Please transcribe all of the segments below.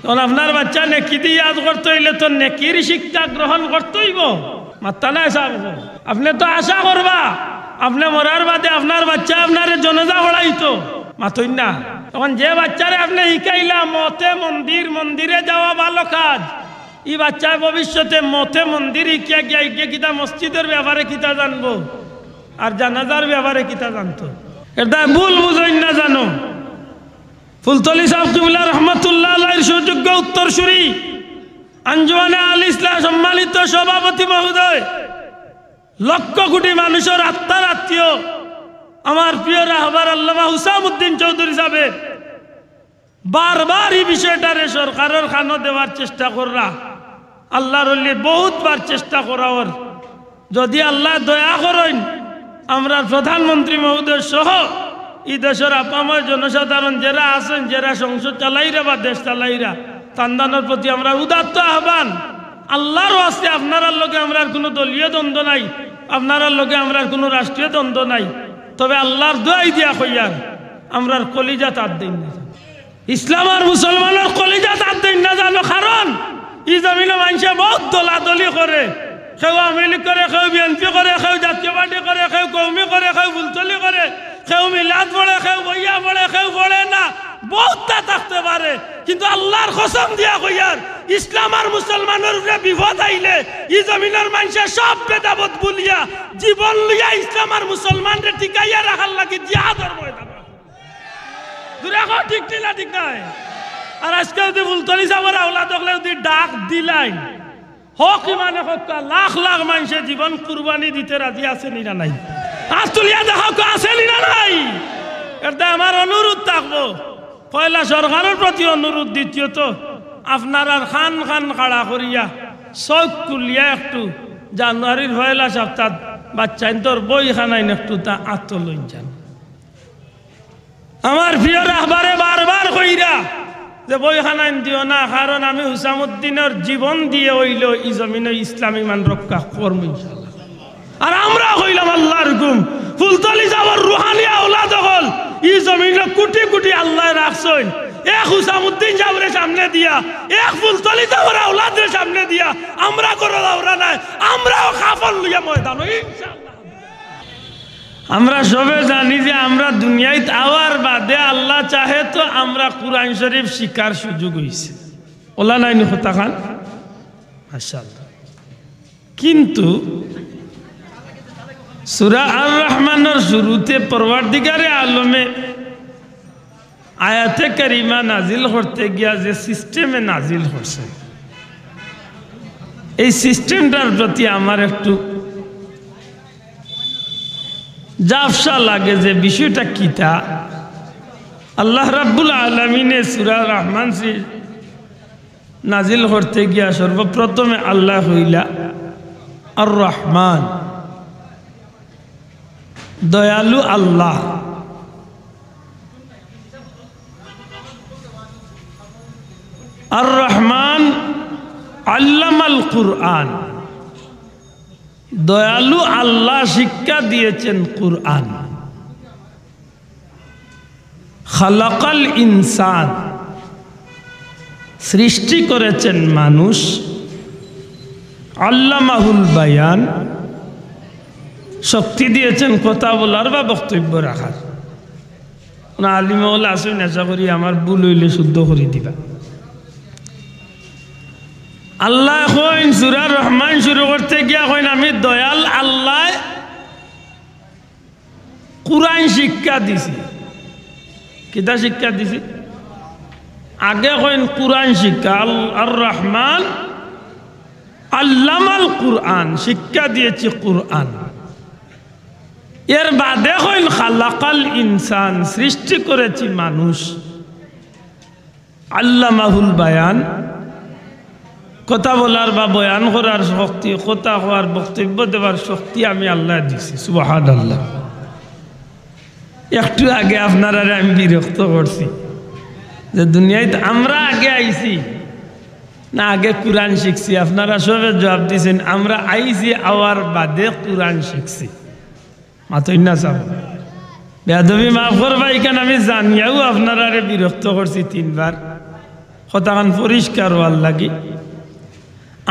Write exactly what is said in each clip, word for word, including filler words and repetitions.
তখন আপনার বাচ্চা নেকি দি ইয়াদ করতে অইলে তো নেকির শিক্ষা গ্রহণ করতে অইবো। মাত্তা নাই সাব, আপনে তো আশা করবা, আপনে মরার বাদে আপনার বাচ্চা আপনারে জনাজা পড়াইতো, মাতইন না। তখন যে বাচ্চারে আপনে হিকাইলা মতে মন্দির, মন্দিরে যাওয়া ভালো কাজ, ই বাচ্চায় ভবিষ্যতে মতে মন্দির হিকিয়া গিয়া ইগে কিতা মসজিদর ব্যাপারে কিতা জানবো, আর জানাজার ব্যাপারে কিতা জানতো? এরদায় ভুল বুঝইন না জানো। ফুলতলি সাব কিবলা রহমতুল্লাহ আলাইহির সুযোগ্য উত্তরসূরি, আঞ্জুমানে আল ইসলাহ সম্মানিত সভাপতি মহোদয়, লক্ষ কোটি মানুষর আত্মার আত্মীয়, আমার প্রিয় রাহবার আল্লামা হুসামউদ্দিন চৌধুরী সাবে বারবার ই বিষয়টারে সরকারর কানো দেওয়ার চেষ্টা কররা। আল্লার অলিয়ে বহুতবার চেষ্টা করা অর। যদি আল্লায় দয়া করইন, আমরার প্রধানমন্ত্রী মহোদয় সহ ই দেশর আপামর জনসাধারণ যেরা আছইন, যেরা সংসদ চালাইরা বা দেশ চালাইরা, তান্দানর প্রতি আমরার উদাত্ত আহ্বান, আল্লার ওয়াস্তে আপনারার লগে আমরার কুনু দলীয় দ্বন্দ্ব নাই, আপনারার লগে আমরার কুনু রাষ্ট্রীয় দ্বন্দ্ব নাই। তবে আল্লার দোয়াই দিয়া কইয়ার, আমরার কলিজাত আত দেইন না। ইসলাম আর মুসলমানর কলিজাত আত দেইন না জানো, কারণ ই জমিনো মানষে বউত দলাদলি করে, কেউ আওয়ামী লীগ করে, কেউ বিএনপি করে, কেউ জাতীয় পার্টি করে, কেউ কওমি করে, কেউ ফুলতলি করে, কেউ মিলাদ পড়ে, কেউ বইয়া পড়ে, কেউ পড়ে না, বউততা থাকতে পারে, কিন্তু আল্লার কসম দিয়া কইয়ার, ইসলাম আর মুসলমানর উপরে বিপদ আইলে ই জমিনর মানষে সব ভেদাভেদ ভুলিয়া জীবন লইয়া ইসলাম আর মুসলমানরে টিকাইয়া রাখার লাগি জিহাদর ময়দান। জুরে কও, ঠিক নি না ঠিক নায়? আর আইজকে যদি ফুলতলি সাবর আওলাদ অকলে যদি ডাক দিলাইন, হক ইমানে কউক্কা, লাখ লাখ মানষে জীবন কুরবানি দিতে রাজি আছে নি না নাই? আত তুলিয়া দেখাউক্কা, আছে নি না নাই? এরদায় আমার অনুরোধ থাকবো, পয়লা সরকারর প্রতি অনুরোধ, দ্বিতীয়ত আপনারার কান কান খাড়া করিয়া চউখ খুলিয়া একটু জানুয়ারির পয়লা সাপ্তাত বাচ্চাইন্তর বইখানাইন একটু তা আতো লইন যান। আমার প্রিয় রাহবারে বারবার কইরা যে বইখানাইন দিও না, কারণ আমি হুসামউদ্দিনর জীবন দিয়া অইলেও ই জমিনো ইসলাম ইমান রক্ষা করমু ইনশাআল্লাহ। আর আমরাও কইলাম আল্লার হুকুম, ফুলতলি সাবর রুহানি আওলাদ অকল ই জমিনো কুটি কুটি আল্লায় রাখছইন। এক হুসামউদ্দিন সাবরে সামনে দিয়া, এক ফুলতলি সাবর আওলাদরে সামনে দিয়া আমরা করো দাওরা নাই, আমরাও কাফন লইয়া ময়দানো ইনশাআল্লাহ। আমরা সবে জানি যে আমরা দুনিয়াইত আওয়ার বাদে আল্লাহ চাহে তো আমরা কুরআন শরীফ শিখার সুযোগ অইছে। অলা নায়নি কথাখান? মাশাআল্লাহ। কিন্তু সূরা আর রহমানর শুরুতে পরওয়ারদিগারে আলমে আয়াতে কারিমা নাজিল করতে গিয়া যে সিস্টেমে নাজিল করছে, এই সিস্টেমটার প্রতি আমার একটু ঝাপসা লাগে যে বিষয়টা কিতা। আল্লাহ রাব্বুল আলামিনে সূরা রহমান শরীফ নাজিল করতে গিয়া সর্বপ্রথমে আল্লায় কইলা, "আর রহমান", দয়ালু আল্লাহ। আর রহমান আল্লামাল কুরআন, দয়ালু আল্লাহ শিক্ষা দিয়েছেন কুরআন। খালাকাল ইনসান, সৃষ্টি করেছেন মানুষ। আল্লামাহুল বায়ান, শক্তি দিয়েছেন কথা বলার বা বক্তব্য রাখার। না, আলিম অকল আছইন, আশা করি আমার ভুল অইলে শুদ্ধ করি দিবা। আল্লায় কইন, সূরা রহমান শুরু করতে গিয়া কইন, "আমি দয়াল আল্লায় কুরআন শিক্ষা দিছি।" কিতা শিক্ষা দিছি? আগে কইন কুরআন শিক্ষা, আল-, আর রহমান আল্লামাল কুরআন, শিক্ষা দিয়েছি কুরআন। এর বাদে কইন খালাকাল ইনসান, সৃষ্টি করেছি মানুষ। আল্লামাহুল বায়ান, কথা বলার বা বয়ান করার শক্তি, কথা কওয়ার, বক্তব্য দেওয়ার শক্তি আমি আল্লায় দিছি। সুবহানাল্লাহ। একটু আগে আপনারারে আমি বিরক্ত করছি যে দুনিয়াইত আমরা আগে আইছি না আগে কুরআন শিখছি? আপনারা সবে জবাব দিছেন, আমরা আইছি, আওয়ার বাদে কুরআন শিখছি। মাতইন না সাব। বেয়াদবি মাফ করবা, ইখান আমি জানিয়াও আপনারারে বিরক্ত করছি তিনবার। কথাখান পরিষ্কার অওয়ার লাগি।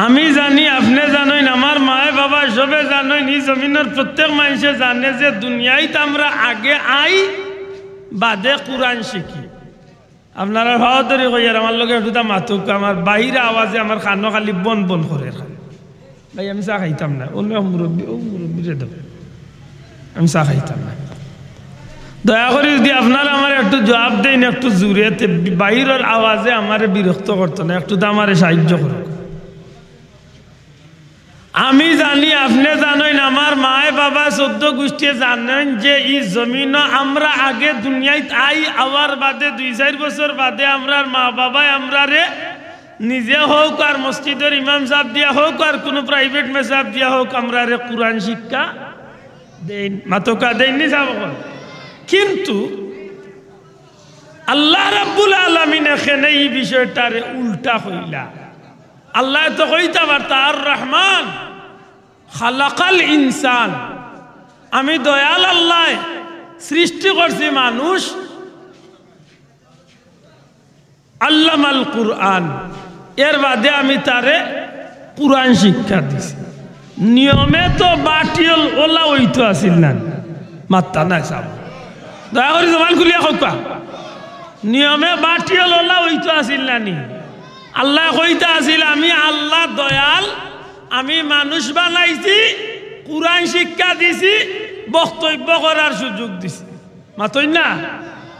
আমি জানি, আপনে জানইন, আমার মায়ে বাবা সবে জানইন, ই জমিনর প্রত্যেক মানষে জানে যে দুনিয়াইত আমরা আগে আই, বাদে কুরআন শিখি। আপনারা ভাও ধরি কইয়ার, আমার লগে একটুতা মাতউক্কা, আমার বাইরে আওয়াজে আমার কানো খালি বন বন করের। ভাই, আমি চা খাইতাম না। অউ মুরব্বি, অউ মুরব্বিরে দেও। আমি চা খাইতাম না। দয়া করি যদি আপনারা আমারে একটু জুয়াপ দেইন, একটু জুরে, তে বাইরর আওয়াজে আমারে বিরক্ত করতো না, একটুতা আমারে সাহায্য করউক। আমি জানি, আপনে জানইন, আমার মায়ে বাবা চৌদ্দ গুষ্টিয়ে জানইন যে ই জমিনো আমরা আগে দুনিয়াইত আই, আওয়ার বাদে দুই চাইর বছর বাদে আমরার মা বাবায় আমরারে নিজে হউক আর মসজিদর ইমাম সাব দিয়া হউক আর কুনু private মেসাব দিয়া হউক, আমরারে কুরআন শিক্ষা দেইন, মাতউক্কা, দেইন নি সাব অকল। কিন্তু আল্লাহ রাব্বুল আলামিনে কেনে ই বিষয়টারে উল্টা কইলা? আল্লায় তো কইতা পারতা, আর রহমান খালাকাল ইনসান, আমি দয়াল আল্লায় সৃষ্টি করছি মানুষ, আল্লামাল কুরআন, এর বাদে আমি তারে কুরআন শিক্ষা দিছি। নিয়মে তো বাটিওল ওলা অইতো আছিল না, মাতরা নায় সাব। দয়া করি জবান খুলিয়া কউক্কা। নিয়মে বাটিওল ওলা অইতো আছিল না নি? আল্লায় কইতা আছিল, আমি আল্লাহ দয়াল, আমি মানুষ বানাইছি, কুরআন শিক্ষা দিছি, বক্তব্য করার সুযোগ দিছি। মাতইন না?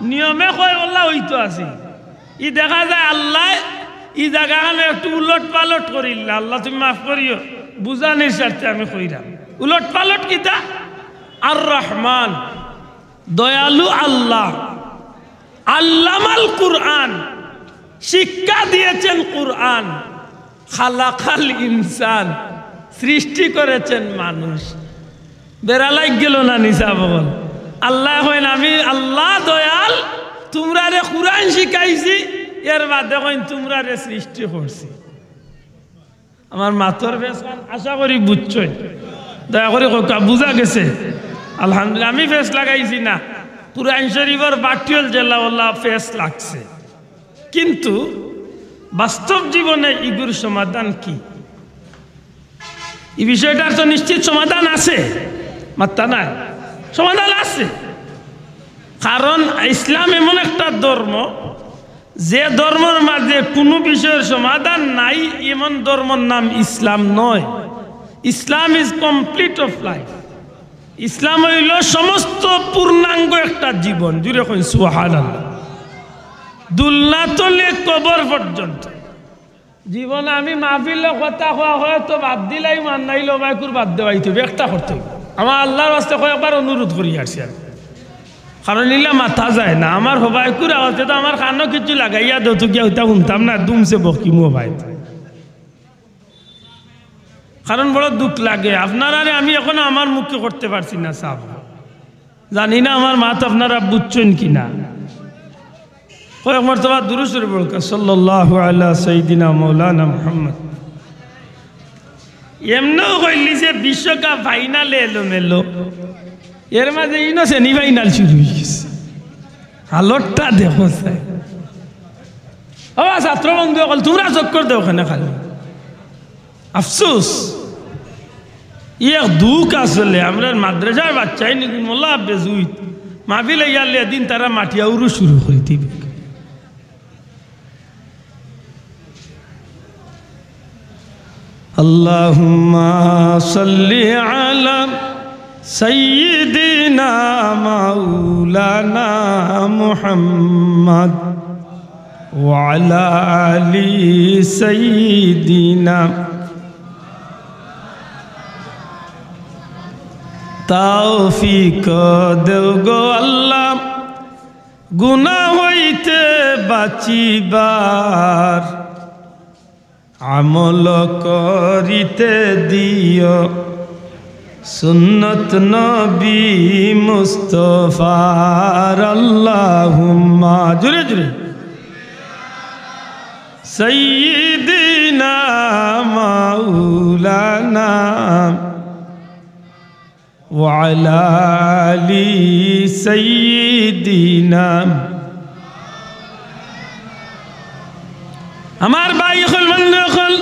নিয়মে কয় ওলা অইতো আছিল। ই দেখা যায় আল্লায় ই জাগাখানো একটু উলট পালট করিলা। আল্লাহ তুমি মাফ করিও, বুঝানির স্বার্থে আমি কইরাম। উলট পালট কিতা? আর রহমান, দয়ালু আল্লাহ, আল্লামাল কুরআন, শিক্ষা দিয়েছেন কুরআন, খালাকাল ইনসান, সৃষ্টি করেছেন মানুষ। বেড়া লাগি গেল না নি সাব অকল? আল্লায় কইন, আমি আল্লাহ দয়াল, তুমরারে কুরআন শিখাইছি, এর বাদে কইন তুমরারে সৃষ্টি করছি। আমার মাতর ফেছখান আশা করি বুঝছইন। দয়া করি কউক্কা, বুঝা গেছে? আলহামদুলিল্লাহ, আমি ফেছ লাগাইছি না, কুরআন শরীফর বাটিওল যেলা ওলা ফেছ লাগছে। কিন্তু বাস্তব জীবনে ইগুর সমাধান কি? ই বিষয়টার তো নিশ্চিত সমাধান আছে, মাতরা নায়, সমাধান আছে। কারণ ইসলাম এমন একটা ধর্ম, যে ধর্মর মাঝে কুনু বিষয়র সমাধান নাই, এমন ধর্মর নাম ইসলাম নয়। Islam is complete of life. ইসলাম অইলো সমস্ত পূর্ণাঙ্গ একটা জীবন। জুরে কইন সুবহানাল্লাহ। দুলনা তলে কবর পর্যন্ত। জীবন আমি মাহফিলো কথা কওয়া অয় তো বাদ দিলাই, মান নাইলে হবায়কুর বাদ দেওয়াইতে অইবো, একটা করতে অইবো। আমার আল্লাহর ওয়াস্তে কয়েকবার অনুরোধ করি আসছি আমি। কারণ ইলা মাতা যায় না, আমার হবায়কুর আওয়াজে তো আমার কানো কিছু লাগাইয়া দেও তো গিয়া অইতা হুনতাম না, দুমছে বকিমু হবায়ত। কারণ বড় দুখ লাগে, আপনারারে আমি এখনো আমার মুখে করতে পারছি না সাব। জানি না আমার মাত আপনারা বুঝছইন কি না। কয়েক মর্তবা দুরূদ শরীফ পড়উক্কা, সাল্লাল্লাহু আলা সাইয়্যিদিনা মাওলানা মুহাম্মদ। এমনেও কইলি যে বিশ্বকাপ ফাইনালে এলোমেলো, এর মাঝে ইনো সেমিফাইনাল শুরু অই গেছে। হালতটা দেখো চাই। ও ছাত্র বন্ধু অকল, তুমরা চক্কর দেও কেনে খালি? আফসোস, ই এক দুখ আসলে। আমরার মাদ্রাসার বাচ্চাইন ইগুন মোল্লা হাফেজ অইত, মাহফিল আইয়ারলে এদিন তারা মাটিয়া উরু শুরু করি দিবে। اللهم صل على سيدنا مولانا محمد وعلى آل سيدنا। তৌফিক দেও গো আল্লাহ, গুনাহ হইতে বাঁচিবার, আমল করিতে দিও সুন্নত নবী মুস্তফার। আল্লাহুম্মা, জুরে জুরে, সাইয়্যিদিনা মাওলানা ওয়া আলা আলি সাইয়্যিদিনা। আমার ভাই অকল, বন্ধু অকল,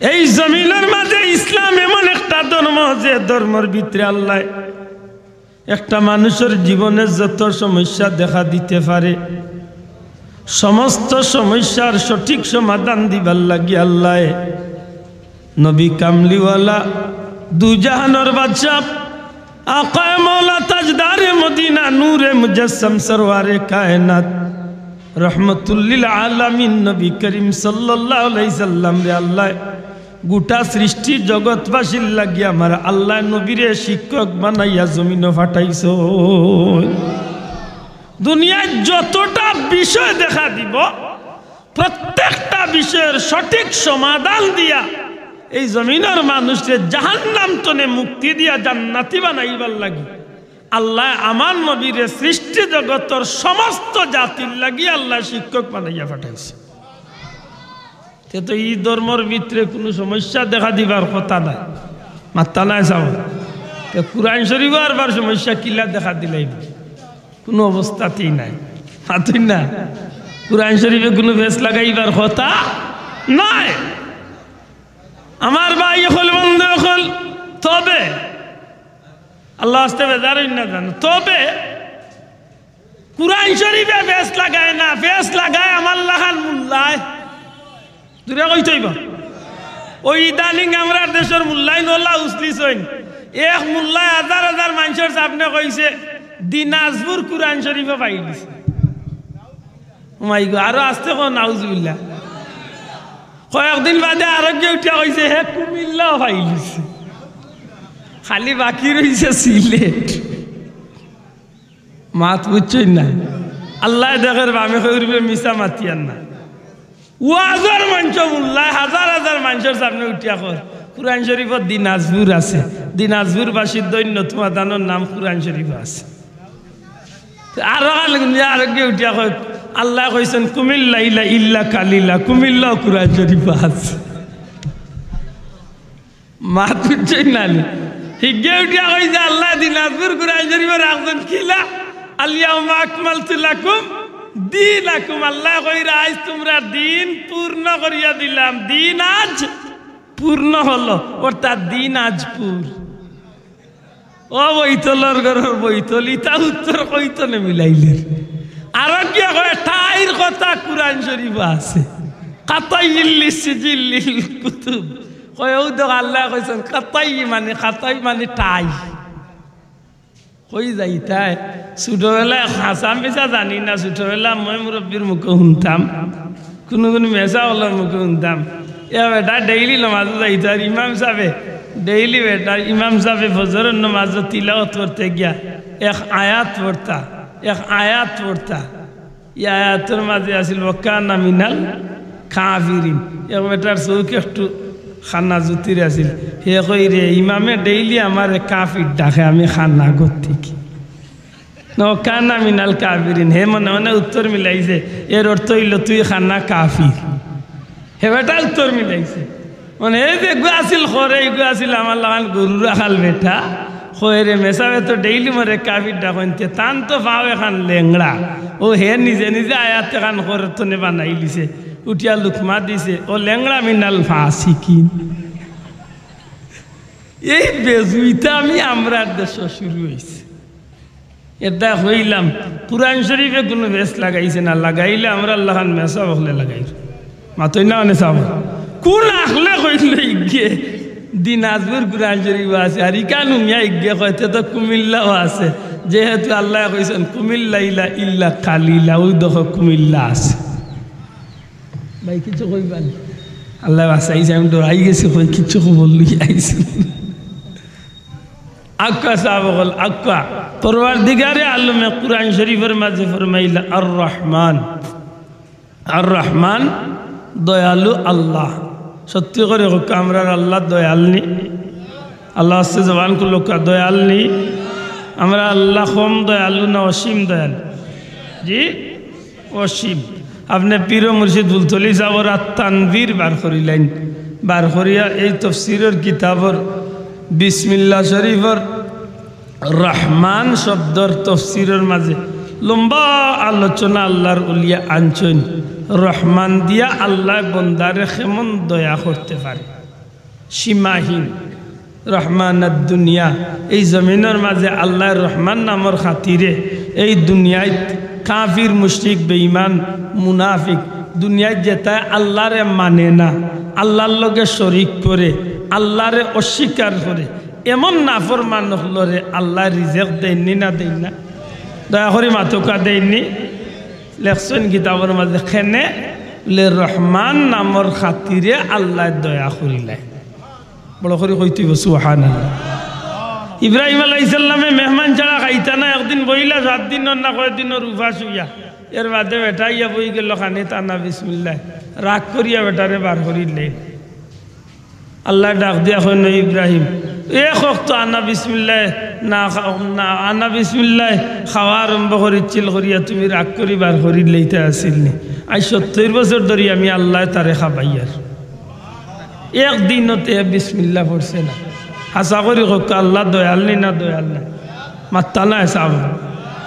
এই জমিনর মাঝে ইসলাম এমন একটা ধর্ম, যে ধর্মর ভিতরে আল্লায় একটা মানুষর জীবনে যত সমস্যা দেখা দিতে পারে, সমস্ত সমস্যার সঠিক সমাধান দিবার লাগি আল্লায় নবী কামলিওয়ালা, দুজাহানর বাদশা, আকায়ে মওলা তাজদারে মদিনা, নূরে মুজাসসাম সরওয়ারে কায়নাত, রহমতুল্লিল আলামিন নবী করিম সাল্লাল্লাহু আলাইহি সাল্লামরে আল্লায় গোটা সৃষ্টি জগৎবাসীর লাগি আমার আল্লায় নবীরে শিক্ষক বানাইয়া জমিনো পাঠাইছইন। দুনিয়ার যতটা বিষয় দেখা দিব, প্রত্যেকটা বিষয়র সঠিক সমাধান দিয়া এই জমিনর মানুষরে জাহান্নাম তনে মুক্তি দিয়া জান্নাতি বানাইবার লাগি আল্লায় আমার নবীরে সৃষ্টি জগতর সমস্ত জাতির লাগি আল্লায় শিক্ষক বানাইয়া পাঠাইছে। তে তো ই ধর্মর ভিতরে কুনু সমস্যা দেখা দিবার কথা নায়, মাত্তা নায় চাও। তে কুরআন শরীফো আরবার সমস্যা কিলা দেখা দিলাইব? কুনু অবস্থাতেই নাই। মাতইন না? কুরআন শরীফে কুনু ফেছ লাগাইবার কথা নাই। আমার ভাই অকল, বন্ধু অকল, তবে আল্লার ওয়াস্তে বেজার অইন না জানো, তবে কুরআন শরীফে ফেছ লাগায় না, ফেছ লাগায় আমার লাখান মুল্লায়। জুরে কইতে অইবো। অউ ইদানিং আমরার দেশর মুল্লাইন অলা উছলিছইন। এক মুল্লায় হাজার হাজার মানষর সামনে কইছে, দিনাজপুর কুরআন শরীফো পাইলিছে। ও মাই গো, আরো আস্তে কও, নাউজুবিল্লাহ। কয়েকদিন বাদে আরোগিয়ে উঠিয়া কইছে, হে কুমিল্লাও পাইলিছে, খালি বাকি রইছে সিলেট। মাত বুঝছইন না? আল্লায় দেখের, আমি কইর উপরে মিছা মাতিয়ার না। ওয়াজর মঞ্চ মুল্লায় হাজার হাজার মানষর সামনে উঠিয়া কর, কুরআন শরীফো দিনাজপুর আছে, দিনাজপুরবাসীর দৈন্য সমাধানর নাম কুরআন শরীফো আছে। তে আরো আল-, আরোগিয়ে উঠিয়া কয়, আল্লায় কইছইন, কুমিল্লা ইলা ইল্লা কালিলা, কুমিল্লাও কুরআন শরীফো আছে। মাত বুঝছইন না নি? হিগে উঠিয়া কইছে, আল্লায় দিনাজপুর কুরআন শরীফো রাখছইন কিলা, আল ইয়াউমা আকমালতু লাকুম দীনাকুম। আল্লায় কইরা, আইজ তুমরার দিন পূর্ণ করিয়া দিলাম। দিন আজ পূর্ণ হলো, অর্থাৎ দিনাজপুর। ও বৈতলর ঘরর বৈতল, ইতা উত্তর কইতনে মিলাইলের। আরোগিয়ে কয়, টাইর কথা কুরআন শরীফো আছে। কাতাইয়িল সিজিল্লিল কুতুব। কয়, অউ দেখ আল্লায় কইছইন, কাতাই মানে, কাতাই মানে টাই। কই যাইতায়? ছোটবেলায় হাছা মিছা জানি না, ছোটবেলা ময়-মুরব্বির মুখো হুনতাম, কুনু কুনু মেসাব অকলর মুখো হুনতাম। এ বেটা ডেইলি নমাজো যাইতো, আর ইমাম সাবে ডেইলি বেটা, ইমাম সাবে ফজরর নমাজো তিলাওত করতে গিয়া এক আয়াত পড়তা, এক আয়াত পড়তা। ই আয়াতর মাঝে আছিল, "ওয়াকানা মিনাল কাফিরিন।" এক বেটার চউখ একটু কানা জুতির আছিল। হে কইরে, "ইমামে ডেইলি আমারে কাফির ডাকে, আমি কানা গতিক।" না, "ওয়াকানা মিনাল কাফিরিন।" হে মনে মনে উত্তর মিলাইছে, এর অর্থ অইলো, "তুই কানা কাফির।" হে বেটা উত্তর মিলাইছে। মানে, এই যে এগু আছিল খরে, এগু আছিল আমার লাখান গরু রাখাল বেটা। কয় রে, মেসাবে তো ডেইলি মরে কাফির ডাকইন, তে তান তো পাও এখান লেংড়া। অউ হে নিজে নিজে আয়াত এখান খরে তনে বানাইলিছে। উঠিয়া লুকমা দিছে, "ও লেংড়া মিনাল ফাসিকিন।" এই বেজুইতা আমি আমরার দেশো শুরু অইছে। এটা কইলাম, কুরআন শরীফে কুনু ফেছ লাগাইছে না, লাগাইলে আমরার লাখান মেসাব অকলে লাগাইর। মাতইন না মানে সাব। কুন আখলে কইলো ইগে দিনাজপুর কুরআন শরীফো আছে, আর ইখান হুনিয়া ইগে কয় তে তো কুমিল্লাও আছে, যেহেতু আল্লায় কইছইন, "কুমিল্লা ইলা ইল্লা কালিলা", অউ দেখো কুমিল্লা আছে। ভাই, কিচ্ছু কইবা নি? আল্লায় বাঁচাইছে, আমি ডরাই গেছি, কই কিচ্ছু খবর লই আইছি। আক্কা সাব অকল, আক্কা। পরওয়ারদিগারে আলমে কুরআন শরীফর মাঝে ফরমাইলা, "আর রহমান।" আর রহমান দয়ালু আল্লাহ। সত্যি করি কউক্কা, আমরার আল্লাহ দয়াল নি? আল্লার ওয়াস্তে জবান খুলউক্কা, দয়াল নি? আমরার আল্লাহ কম দয়ালু না অসীম দয়ালু? জি, অসীম। আপনে পীর ও মুর্শিদ ফুলতলি সাবর আত তানবীর বার করিলাইন, বার করিয়া এই তফসিরর কিতাবর বিসমিল্লাহ শরীফর রহমান শব্দর তফসিরর মাঝে লম্বা আলোচনা আল্লাহর উলিয়া আনছইন। রহমান দিয়া আল্লায় বন্দারে কেমন দয়া করতে পারে, সীমাহীন। রহমানাদ দুনিয়া, এই জমিনর মাঝে আল্লায় রহমান নামর খাতিরে এই দুনিয়াত কাফির, মুশরিক, বেঈমান, মুনাফিক, দুনিয়াত যেতায় আল্লাহরে মানে না, আল্লাহর লগে শরিক করে, আল্লাহরে অস্বীকার করে, এমন নাফরমান অকলরে আল্লায় রিজেক দেইন নি না দেইন না? দয়া করি মাতউক্কা, দেইন নি? লেখছইন কিতাবর মাঝে, কেনে? বুলে, রহমান নামর খাতিরে আল্লায় দয়া করিলাইন। বড় করি কইতে অইবো, সুবহানাল্লাহ। ইব্রাহিম আলাইহিস সালামে মেহমান ছাড়া খাইতা না, একদিন বইলা সাত দিনর না কয় দিনর উপাস অইয়া। এর বাদে বেটা আইয়া বই গেল খানিত, আনা বিসমিল্লাহ, রাগ করিয়া বেটারে বার করিলাইন। আল্লায় ডাক দিয়া কইন, "ও ইব্রাহিম, এক অক্ত আনা বিসমিল্লাহ না খা-, না, আনা বিসমিল্লাহ খাওয়া আরম্ভ করিছিল করিয়া তুমি রাগ করি বার করিলাইতা আছিল নি? আইজ সত্তইর বছর ধরি আমি আল্লায় তারে খাবাইয়ার।" একদিনও তে বিসমিল্লাহ পড়ছে না। হাছা করি কউক্কা, আল্লাহ দয়াল নি না দয়াল নায়? মাত্তা নায় সাব।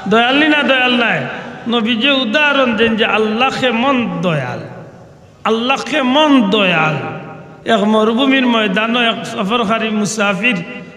দয়াল নি না দয়াল নায়? নবীজিয়ে উদাহরণ দেইন যে আল্লাহ কেমন দয়াল। আল্লাহ কেমন দয়াল। এক মরুভূমির ময়দানো এক সফরকারী মুসাফির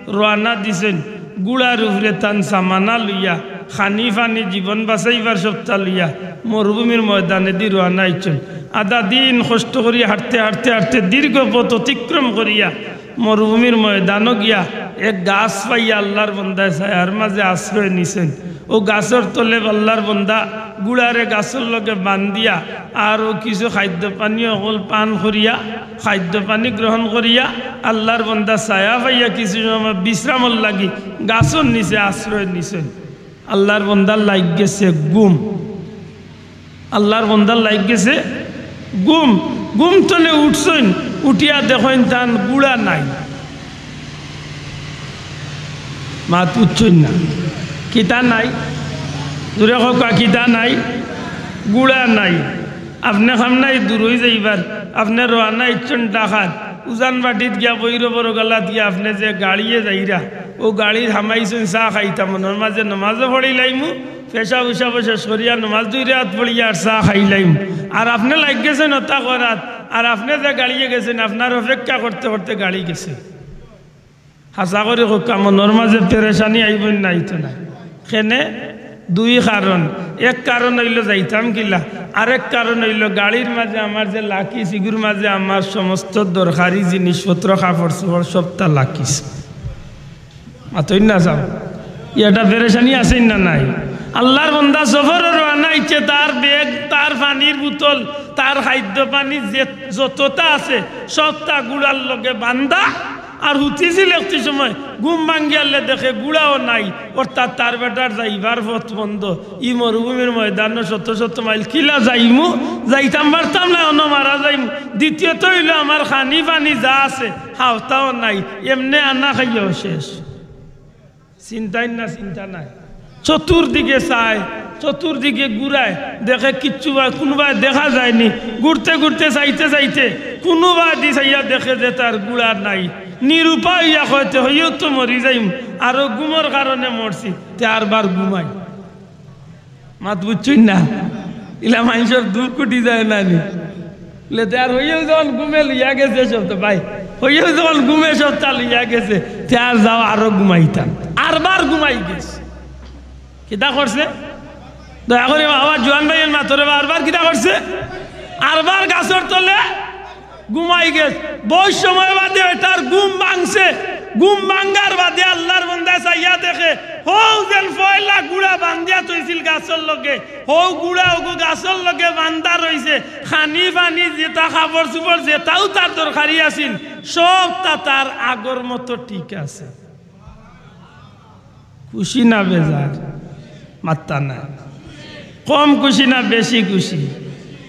রওয়ানা দিছইন, ঘুড়ার উপরে তান সামানা লইয়া, খানি-পানি, জীবন বাঁচাইবার সবতা লইয়া মরুভূমির ময়দানেদি রওয়ানা অইছইন। আধা দিন কষ্ট করিয়া হাঁটতে, হাঁটতে, হাঁটতে দীর্ঘ পথ অতিক্রম করিয়া মরুভূমির ময়দানো গিয়া এক গাছ পাইয়া আল্লাহর বন্দায় ছায়ার মাঝে আশ্রয় নিছইন। অউ গাছর তলে আল্লাহর বন্দা ঘুড়ারে গাছর লগে বান্ধিয়া আর অউ কিছু খাদ্য পানি অকল পান করিয়া, খাদ্য পানি গ্রহণ করিয়া আল্লাহর বন্দা ছায়া পাইয়া কিছু সময় বিশ্রামর লাগি গাছর নিচে আশ্রয় নিছইন। আল্লাহর বন্দার লাগি গেছে ঘুম। আল্লাহর বন্দার লাগি গেছে ঘুম। ঘুম তনে উঠছইন, উঠিয়া দেখইন তান ঘুড়া নাই। মাত বুঝছইন না? কিতা নাই? জোরে কউক্কা, কিতা নাই? ঘুড়া নাই। আপনে কাম নাই দূরই যাইবার, আপনে রওয়ানা অইছইন ঢাকাত, উজান বাটিত গিয়া, ভৈরবর গালাত গিয়া আপনে যে গাড়িয়ে যাইরা, অউ গাড়িত হামাইছইন চা খাইতা, মনর মাঝে নমাজও পড়িলাইমু, পেশাব উশাবও শেষ করিয়া নমাজ দুই রাকাত পড়িয়া আর চা খাইলাইমু। আর আপনে লাগি গেছইন অতা করাত, আর আপনে যে গাড়িয়ে গেছইন, আপনার অপেক্ষা করতে করতে গাড়ি গেছে। হাছা করি কউক্কা, মনর মাঝে পেরেশানি আইবো না? আইতো না। কেনে? দুই কারণ। এক কারণ অইলো যাইতাম কিলা, আরেক কারণ অইলো গাড়ির মাঝে আমার যে লাকিস, ইগুর মাঝে আমার সমস্ত দরকারি জিনিসপত্র, কাপড়-চোপড় সবতা লাকিস। মাতইন না সাব। ইটা পেরেশানি আছে না নাই? আল্লাহর বন্দা সফরো রওয়ানা অইছে, তার ব্যাগ, তার পানির বোতল, তার খাদ্য পানি যে যততা আছে, সবতা ঘুড়ার লগে বান্ধা। আর হুতিছিল একটি সময়, ঘুম ভাঙ্গিয়ালে দেখে ঘুড়াও নাই, অর্থাৎ তার বেটার যাইবার পথ বন্ধ। ই মরুভূমির ময়দানো শত শত মাইল কিলা যাইমু, যাইতাম পারতাম না, অনো মারা যাইমু। দ্বিতীয়ত অইলো আমার খানি পানি যা আছে, হাওতাও নাই, এমনে আনা খাইয়াও শেষ। চিন্তাইন না, চিন্তা নাই। চতুর্দিকে চায়, চতুর্দিকে ঘুরায়, দেখে কিচ্ছু বা-, কুনুবায় দেখা যায়নি। ঘুরতে ঘুরতে চাইতে চাইতে কুনুবায়দি চাইয়া দেখে যে তার ঘুড়া নাই। নিরুপায় অইয়া কয়, "তে হইয়াও তো মরি যাইমু, আরো ঘুমর কারণে মরছি, তে আরবার ঘুমাই।" মাত বুঝছইন না? ইলা মানষর দুখ উঠি যায় না নি? বুলে, "তে আর হইয়াও যখন ঘুমে লইয়া গেছে সবতা ভাই, হইয়াও যখন ঘুমে সবতা লইয়া গেছে, তে আর যাও আরো ঘুমাইতাম।" আরবার ঘুমাই গেছে। কিতা করছে? দয়া করি বাবা, জোয়ান ভাইয়াইন মাতরে বা, আরবার কিতা করছে? আরবার গাছর তলে ঘুমাই গেছে। বউত সময় বাদে এটার ঘুম ভাঙছে। ঘুম ভাঙ্গার বাদে আল্লাহর বন্দায় চাইয়া দেখে, হউ যেন পয়লা ঘুড়া বান্ধিয়া থইছিল গাছর লগে, হউ ঘুড়া অগু গাছর লগে বান্ধা রইছে। খানি পানি যেতা, কাপড়-চোপড় যেতাও তার দরকারি আছিল, সবতা তার আগর মতো ঠিক আছে। খুশি না বেজার? মাত্তা নাই। কম খুশি না বেশি খুশি?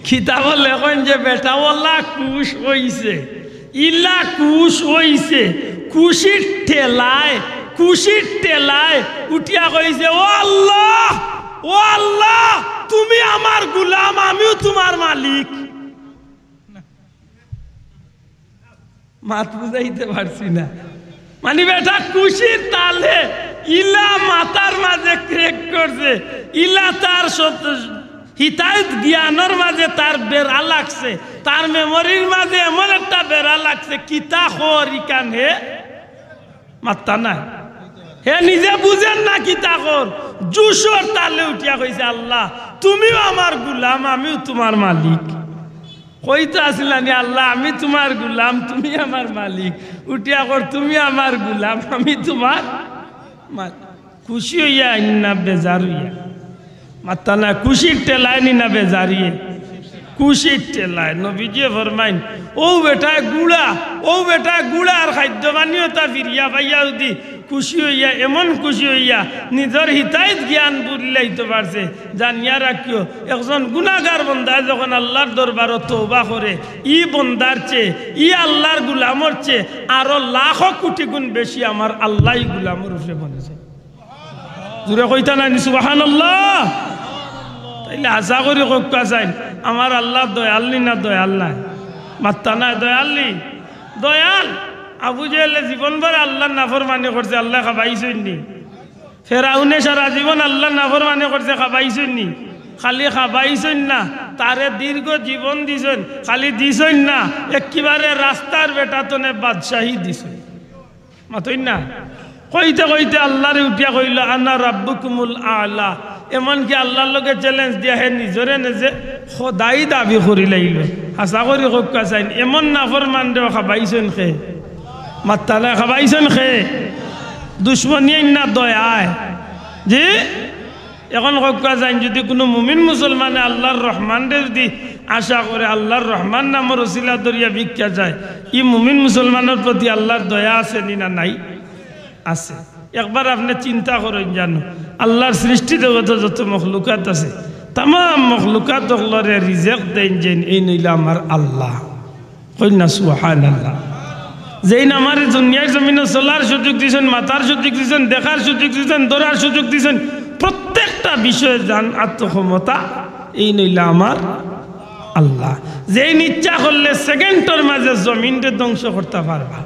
কিতাবো লেখইন যে বেটা অলা খুশ অইছে, ইলা খুশ অইছে, খুশির ঠেলায়, খুশির ঠেলায় উঠিয়া কইছে, "ও আল্লাহ, ও আল্লাহ, তুমি আমার গুলাম, আমিও তুমার মালিক।" মাত বুঝাইতে পারছি না। মানি বেটা খুশির তালে ইলা মাথার মাঝে ক্রেক করছে, ইলা তার সত-, হিতাইত জ্ঞানর মাঝে তার বেড়া লাগছে, তার মেমোরির মাঝে এমন একটা বেড়া লাগছে, কিতা কর ইখান হে মাত্তা নাই। হে নিজে বুঝের না কিতা কর, জুশর তালে উঠিয়া কইছে, "আল্লাহ, তুমিও আমার গুলাম, আমিও তুমার মালিক।" কইতা আছিলা নি, "আল্লাহ, আমি তুমার গুলাম, তুমি আমার মালিক।" উঠিয়া কর, "তুমি আমার গুলাম, আমি তুমার মালিক।" খুশি অইয়া আইন না বেজার অইয়া? মাত্তা না, খুশির ঠেলায় নি না বেজারিয়ে? খুশির ঠেলায়। নবীজিয়ে ফরমাইন, "অউ বেটায় গুড়া, অউ বেটায় গুড়া আর খাদ্য পানি অতা ফিরিয়া পাইয়া যুদি খুশি অইয়া, এমন খুশি অইয়া নিজর হিতাইত জ্ঞান বুঝলাইতো পারছে, জানিয়া রাখিও, একজন গুনাগার বন্দায় যখন আল্লাহর দরবারো তওবা করে, ই বন্দার চেয়ে, ই আল্লাহর গুলামর চেয়ে আরো লাখো কোটি গুণ বেশি আমার আল্লাহ ই গুলামর উপরে বনে যায়।" জুরে কইতা নায় নি সুবহানাল্লাহ? তাইলে আশা করি কউক্কা চাইন, আমার আল্লাহ দয়াল নি না দয়াল নায়? মাত্তা নায়, দয়াল নি? দয়াল। আবু জেহেলে জীবনভর আল্লাহর নাফরমানি করছে, আল্লায় খাবাইছইন নি? ফেরাউনে সারা জীবন আল্লাহর নাফরমানি করছে, খাবাইছইন নি? খালি খাবাইছইন না, তারে দীর্ঘ জীবন দিছইন, খালি দিছইন না, একেবারে রাস্তার বেটা তনে বাদশাহী দিছইন। মাতইন না? কইতে কইতে আল্লাহরে উঠিয়া কইলো, "আনা রাব্বুকুমুল আলা।" এমনকি আল্লাহর লগে challenge দিয়া হে নিজরে নিজে খোদাই দাবি করিলাইলো। হাছা করি কউক্কা চাইন, এমন নাফরমানরেও খাবাইছইন কে? মাত্তা নায়, খাবাইছইন কে? দুশমনিয়ে না দয়ায়? জি? এখন কউক্কা চাইন, যুদি কুনু মুমিন মুসলমানে আল্লাহর রহমানরে যুদি আশা করে, আল্লাহর রহমান নামর উছিলা ধরিয়া ভিক্ষা চায়, ই মুমিন মুসলমানর প্রতি আল্লাহর দয়া আছে নি না নাই? আছে। একবার আপনে চিন্তা করইন জানো, আল্লাহর সৃষ্টি জগতো যত মখলুকাত আছে, তামাম মখলুকাত অকলরে রিজেক দেইন যেইন, এইন অইলা আমার আল্লাহ। কইন না সুবহানাল্লাহ। যেইন আমারে দুনিয়ার জমিনো চলার সুযোগ দিছইন, মাতার সুযোগ দিছইন, দেখার সুযোগ দিছইন, ধরার সুযোগ দিছইন, প্রত্যেকটা বিষয়ে যান আত্ম ক্ষমতা এইন অইলা আমার আল্লাহ। যেইন ইচ্ছা করলে সেকেন্ডর মাঝে জমিনরে ধ্বংস করতা পারবা।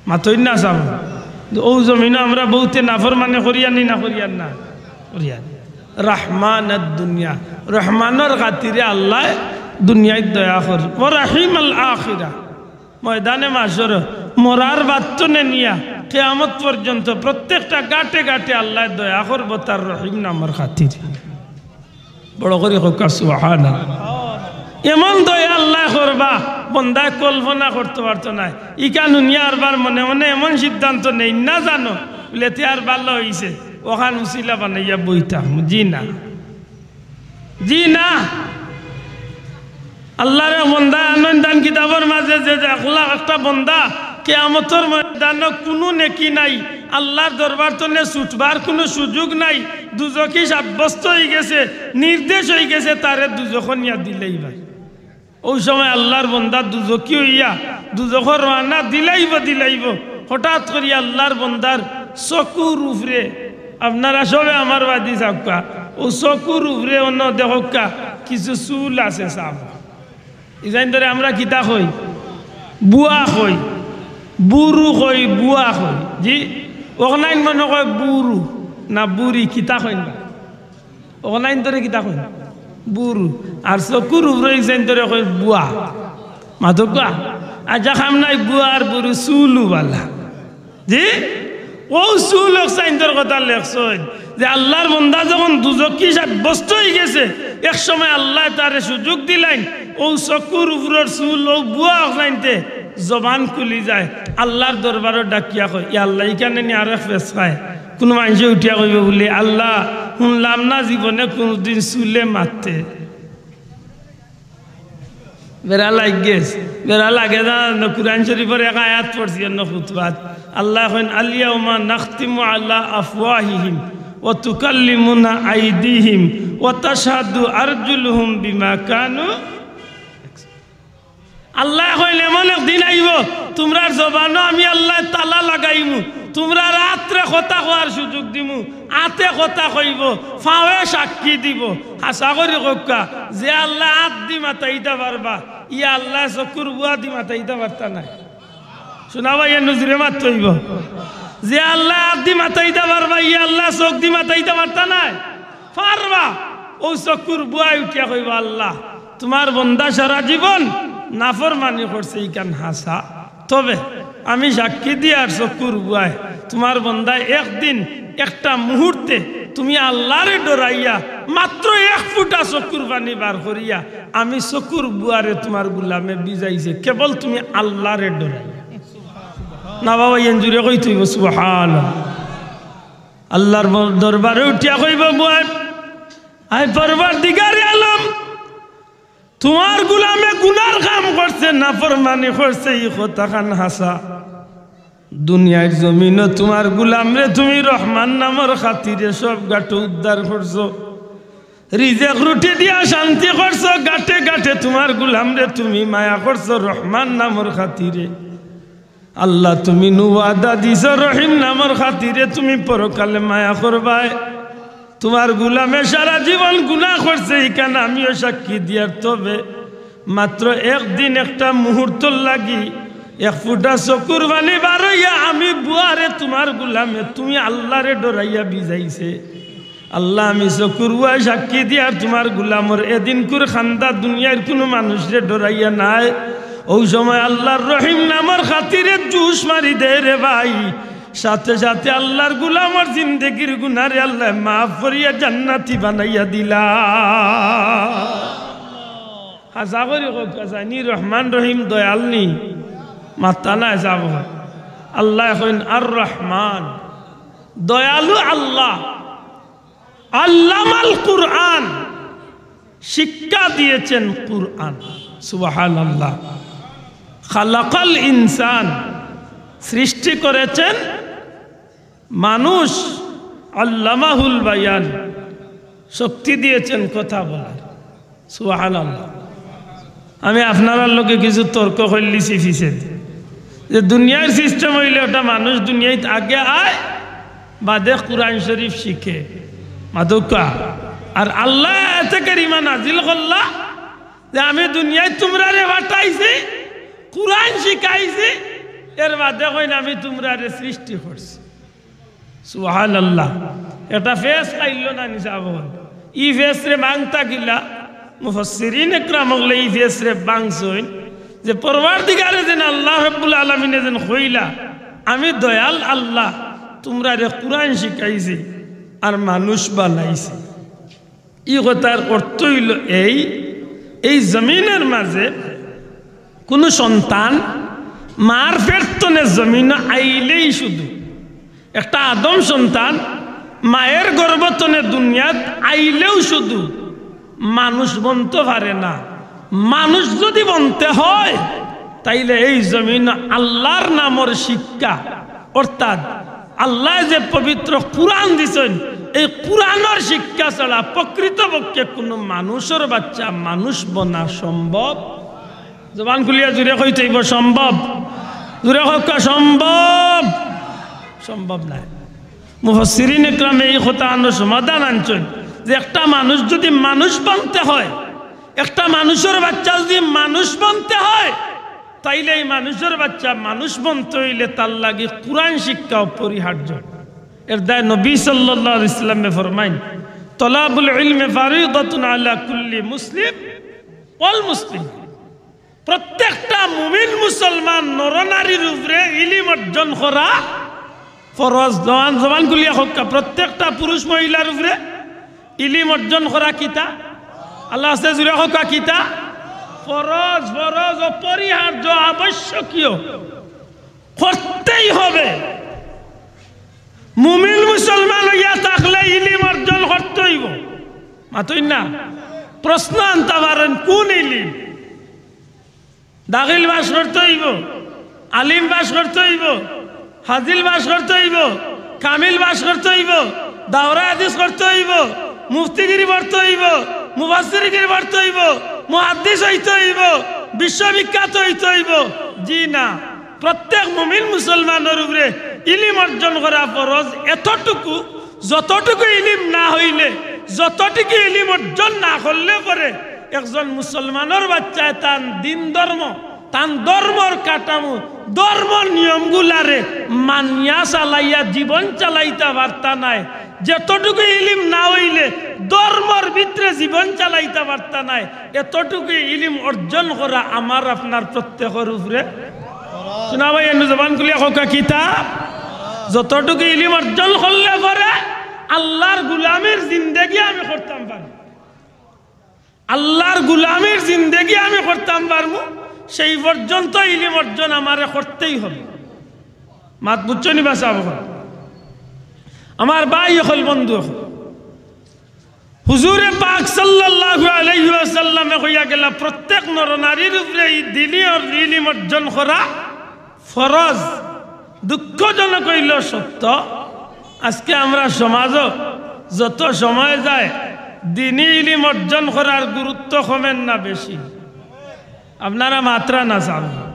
মাতইন না চাবো। অউ জমিনো আমরা বউতে নাফরমানি করিয়ার নি না করিয়ার না? করিয়ার। রাহমানাদ দুনিয়া, রহমানর খাতিরে আল্লায় দুনিয়াত দয়া করে। ওয়া রাহিমাল আখিরা, ময়দানে মাশর, মরার বাদ তনে নিয়া কিয়ামত পর্যন্ত প্রত্যেকটা গাটে গাটে আল্লায় দয়া করবো তার রহিম নামর খাতিরে। বড় করি কউক্কা সুবহানাল্লাহ। এমন দয়া আল্লায় করবা, বন্দায় কল্পনা করতো পারতো নায়। ইখান হুনিয়া আরবার মনে মনে এমন সিদ্ধান্ত নেইন না জানো, বুলে, "তে আর ভালা অইছে, অখান উছিলা বানাইয়া বই থাকমু।" জি না, জি না। আল্লাহর এক বন্দা আনইন তান কিতাবর মাঝে যে দেখলা একটা বন্দা কিয়ামতর ময়দানো কুনু নেকি নাই, আল্লাহর দরবার তনে ছুটবার কুনু সুযোগ নাই, দুজখি সাব্যস্ত অইগেছে, নির্দেশ অইগেছে, তারে দুজখো নিয়া দিলাইবা। অউ সময় আল্লাহর বন্দা দুজখি অইয়া দুজখো রওয়ানা দিলাইবো, দিলাইবো। হঠাৎ করি আল্লাহর বন্দার চকুর উপরে, আপনারা সবে আমার বাদি চাউক্কা, অউ চকুর উপরে অনো দেখউক্কা কিছু চুল আছে সাব। ইজাইনতরে আমরা কিতা কই? বুয়া কই, বুরু কই, বুয়া কই। জি, অখনাইন মনো কয় বুরু না বুরি, কিতা কইন বা? অখনাইনতরে কিতা কইন? বুরু। আর চকুর উপরে ইজাইনতরে কইন বুয়া। মাতউক্কা? আচ্ছা, কাম নাই, বুয়া আর বুরু চুলু বালা। জি? অউ চুল অকসাইনতর কথা লেখছইন যে আল্লাহর বন্দা যখন দুজখি সাব্যস্ত অইগেছে, এক সময় আল্লায় তারে সুযোগ দিলাইন, অউ চকুর উপরর চুল, অউ বুয়া অকসাইনতে জবান খুলি যায়, আল্লাহর দরবারো ডাকিয়া কয়, "ইয়া আল্লাহ, ইখানে নি আরেক ফেসকায়।" কুনু মানষে উঠিয়া কইবো বুলে, "আল্লাহ, হুনলাম না জীবনে কুনুদিন চুলে মাতে।" বেড়া লাগি গেছে, বেড়া লাগে না, না, কুরআন শরীফর এক আয়াত পড়ছি অন্য খুতবাত। আল্লায় কইন, "আল ইয়াউমা নাখতিমু আলা আফওয়াহিহিম ওয়া তুকাল্লিমুনা আইদিহিম ওয়া তাশহাদু আরজুলুহুম বিমা কানু।" আল্লায় কইন, "এমন এক দিন আইবো, তুমরার জবানো আমি আল্লায় তালা লাগাইমু, তুমরার আতরে কথা কওয়ার সুযোগ দিমু, আতে কথা কইবো, ফাওয়ে সাক্ষী দিবো।" হাছা করি কউক্কা, যে আল্লায় আত দি মাতাইতা পারবা, ই আল্লায় চকুর বুয়া দি মাতাইতা পারতা নায়। শোনা ভাই, এ নজরে মাত হইব। যে আল্লাহ আত দি মাতাইতা পারবা, ই আল্লাহ চোখ দি মাতাইতা পারতা নায়? পারবা। অউ চকুর বুয়ায় উঠিয়া কইবা, "আল্লাহ, তুমার বন্দা সারা জীবন নাফরমানি করছে, ইখান হাছা। তবে আমি সাক্ষী দিয়ার চকুর বুয়ায়, তুমার বন্দায় একদিন, একটা মুহূর্তে তুমি আল্লাহরে ডরাইয়া, মাত্র এক ফুটা চকুর পানি বার করিয়া, আমি চকুর বুয়ারে তুমার গুলামে ভিজাইছে, কেবল তুমি আল্লাহরে ডরাইয়া।" না বাবা, এন জুরে কইতে অইব, সুবহানাল্লাহ। আল্লাহর ব-, দরবারে উঠিয়া কইব, বুয়ায়, "আয় পরওয়ারদিগারে আলম, তুমার গুলামে গুনার কাম করছে, নাফরমানি করছে, ই কথাখান হাছা। দুনিয়ার জমিনো তুমার গুলামরে তুমি রহমান নামর খাতিরে সব ঘাটো উদ্ধার করছো, রিজেক রুটি দিয়া শান্তি করছো, ঘাটে ঘাটে তুমার গুলামরে তুমি মায়া করছো রহমান নামর খাতিরে। আল্লাহ, তুমি নু ওয়াদা দিছো রহিম নামর খাতিরে তুমি পরকালে মায়া করবায়। তুমার গুলামে সারা জীবন গুনাহ করছে, ইখান আমিও সাক্ষী দিয়ার, তবে মাত্র একদিন একটা মুহূর্তর লাগি এক ফুটা চকুর পানি বারইয়া আমি বুয়ারে তুমার গুলামে তুমি আল্লাহরে ডরাইয়া ভিজাইছে। আল্লাহ, আমি চকুর বুয়ায় সাক্ষী দিয়ার তুমার গুলামর এদিনকুর কান্দা দুনিয়ার কুনু মানুষরে ডরাইয়া নায়।" অউ সময় আল্লাহর রহিম নামর খাতিরে জুশ মারি দেয় রে ভাই, সাথে সাথে আল্লাহর গুলামর জিন্দেগির গুনারে আল্লায় মাফ করিয়া জান্নাতি বানাইয়া দিলা। হাছা করি কউক্কা, নি রহমান রহিম দয়াল নি? মাত্তা নায়, হাছা কউক্কা। আল্লায় কইন আর রহমান, দয়ালু আল্লাহ। আল্লামাল কুরআন, শিক্ষা দিয়েছেন কুরআন। সুবহানাল্লাহ। খালাকাল ইনসান, সৃষ্টি করেছেন মানুষ। আল্লামাহুল বায়ান, শক্তি দিয়েছেন কথা বলার। সুবহানাল্লাহ। আমি আপনারার লগে কিছু তর্ক করলিছি পিছে, যে দুনিয়ার system অইলে একটা মানুষ দুনিয়াত আগে আয়, বাদে কুরআন শরীফ শিখে। মাতউক্কা। আর আল্লায় আয়াতে কারিমা নাজিল করলা যে আমি দুনিয়াত তুমরারে পাঠাইছি, কুরআন শিখাইছি, এর বাদে কইন আমি তুমরারে সৃষ্টি করছি। সুবহানাল্লাহ। এটা ফেস পাইল না নি সাবন। ই ফেসরে ভাঙতা কিলা? মুফাসসিরিন একরাম অকলে ই ফেসরে ভাঙছইন যে পরওয়ারদিগারে যেন আল্লাহ রাব্বুল আলামিনে যেন কইলা, "আমি দয়াল আল্লাহ, তুমরারে কুরআন শিখাইছি আর মানুষ বানাইছি।" ই কথার অর্থ অইল এই, এই জমিনর মাঝে কুনু সন্তান মার পেট তনে জমিনো আইলেই শুধু, একটা আদম সন্তান মায়ের গর্ভ তনে দুনিয়াত আইলেও শুধু মানুষ বনতো পারে না। মানুষ যদি বনতে হয়, তাইলে এই জমিনো আল্লাহর নামর শিক্ষা, অর্থাৎ আল্লায় যে পবিত্র কুরআন দিছইন, এই কুরআনর শিক্ষা ছাড়া প্রকৃতপক্ষে কুনু মানুষর বাচ্চা মানুষ বনা সম্ভব? জবান খুলিয়া জুরে কইতে অইব, সম্ভব? জুরে কউক্কা, সম্ভব? সম্ভব নায়। মুফাসসিরিন একরামে ই কথাখানর সমাধান আনছইন যে একটা মানুষ যদি মানুষ বনতে হয়, একটা মানুষর বাচ্চা যদি মানুষ বনতে হয়, তাইলে এই মানুষর বাচ্চা মানুষ বনতে অইলে তার লাগি কুরআন শিক্ষা অপরিহার্য। এর দায় নবী সাল্লাল্লাহু আলাইহি ওয়াসাল্লামে ফরমাইন, "তলাবুল ইলমি ফারিদাতুন আলা কুল্লি মুসলিম ওয়াল মুসলিম।" প্রত্যেকটা মুমিন মুসলমান নরনারীর উপরে ইলিম অর্জন করা ফরজ। জবান, জবান খুলিয়া কউক্কা, প্রত্যেকটা পুরুষ মহিলার উপরে ইলিম অর্জন করা কিতা? আল্লাহ আছে জুরে কউক্কা কিতা? ফরজ, ফরজ, অপরিহার্য, আবশ্যকীয়, করতেই হবে। মুমিন মুসলমান অইয়া থাকলে ইলিম অর্জন করতে অইব। মাতইন না? প্রশ্ন আনতা পারইন, কুন ইলিম? দাখিল পাশ করতে অইব, আলিম পাশ করতে অইব, হাজিল পাশ করতে অইব, কামিল পাশ করতে অইব, দাওরা হাদিস করতে অইব, মুফতিগিরি পড়তে অইব, মুফাসসিরগিরি পড়তে অইব, মুহাদ্দিস অইতে অইব, বিশ্ববিখ্যাত অইতে অইব? জি না। প্রত্যেক মুমিন মুসলমানর উপরে ইলিম অর্জন করা ফরজ এতটুকু, যতটুকু ইলিম না অইলে, যতটুকু ইলিম অর্জন না করলে পরে একজন মুসলমানর বাচ্চায় তান দিন ধর্ম, তান ধর্মর কাঠামো, ধর্মর নিয়মগুলারে মানিয়া চালাইয়া জীবন চালাইতা পারতা নায়। যতটুকু ইলিম না অইলে ধর্মর ভিতরে জীবন চালাইতা পারতা নায়, এতটুকু ইলিম অর্জন করা আমার আপনার প্রত্যেকর উপরে। শুনা ভাই, এনু জবান খুলিয়া কউক্কা কিতা? যতটুকু ইলিম অর্জন করলে পরে আল্লাহর গুলামির জিন্দেগি আমি করতাম পারি। আল্লাহর গুলামির জিন্দেগি আমি করতাম পারমু, সেই পর্যন্ত ইলিম অর্জন আমারে করতেই হবে। মাত বুঝছো নি বা সাব অকল? আমার ভাই অকল, বন্ধু অকল, হুজুরে পাক সাল্লাল্লাহু আলাইহি ওয়াসাল্লামে কইয়া গেলা, প্রত্যেক নরনারীর উপরে এই দিনই অর-, ইলিম অর্জন করা ফরজ। দুঃখজনক অইলো সত্য, আজকে আমরা সমাজো যত সময় যায়, দিনই ইলিম অর্জন করার গুরুত্ব কমের না বেশি? আপনারা মাতরা না চান।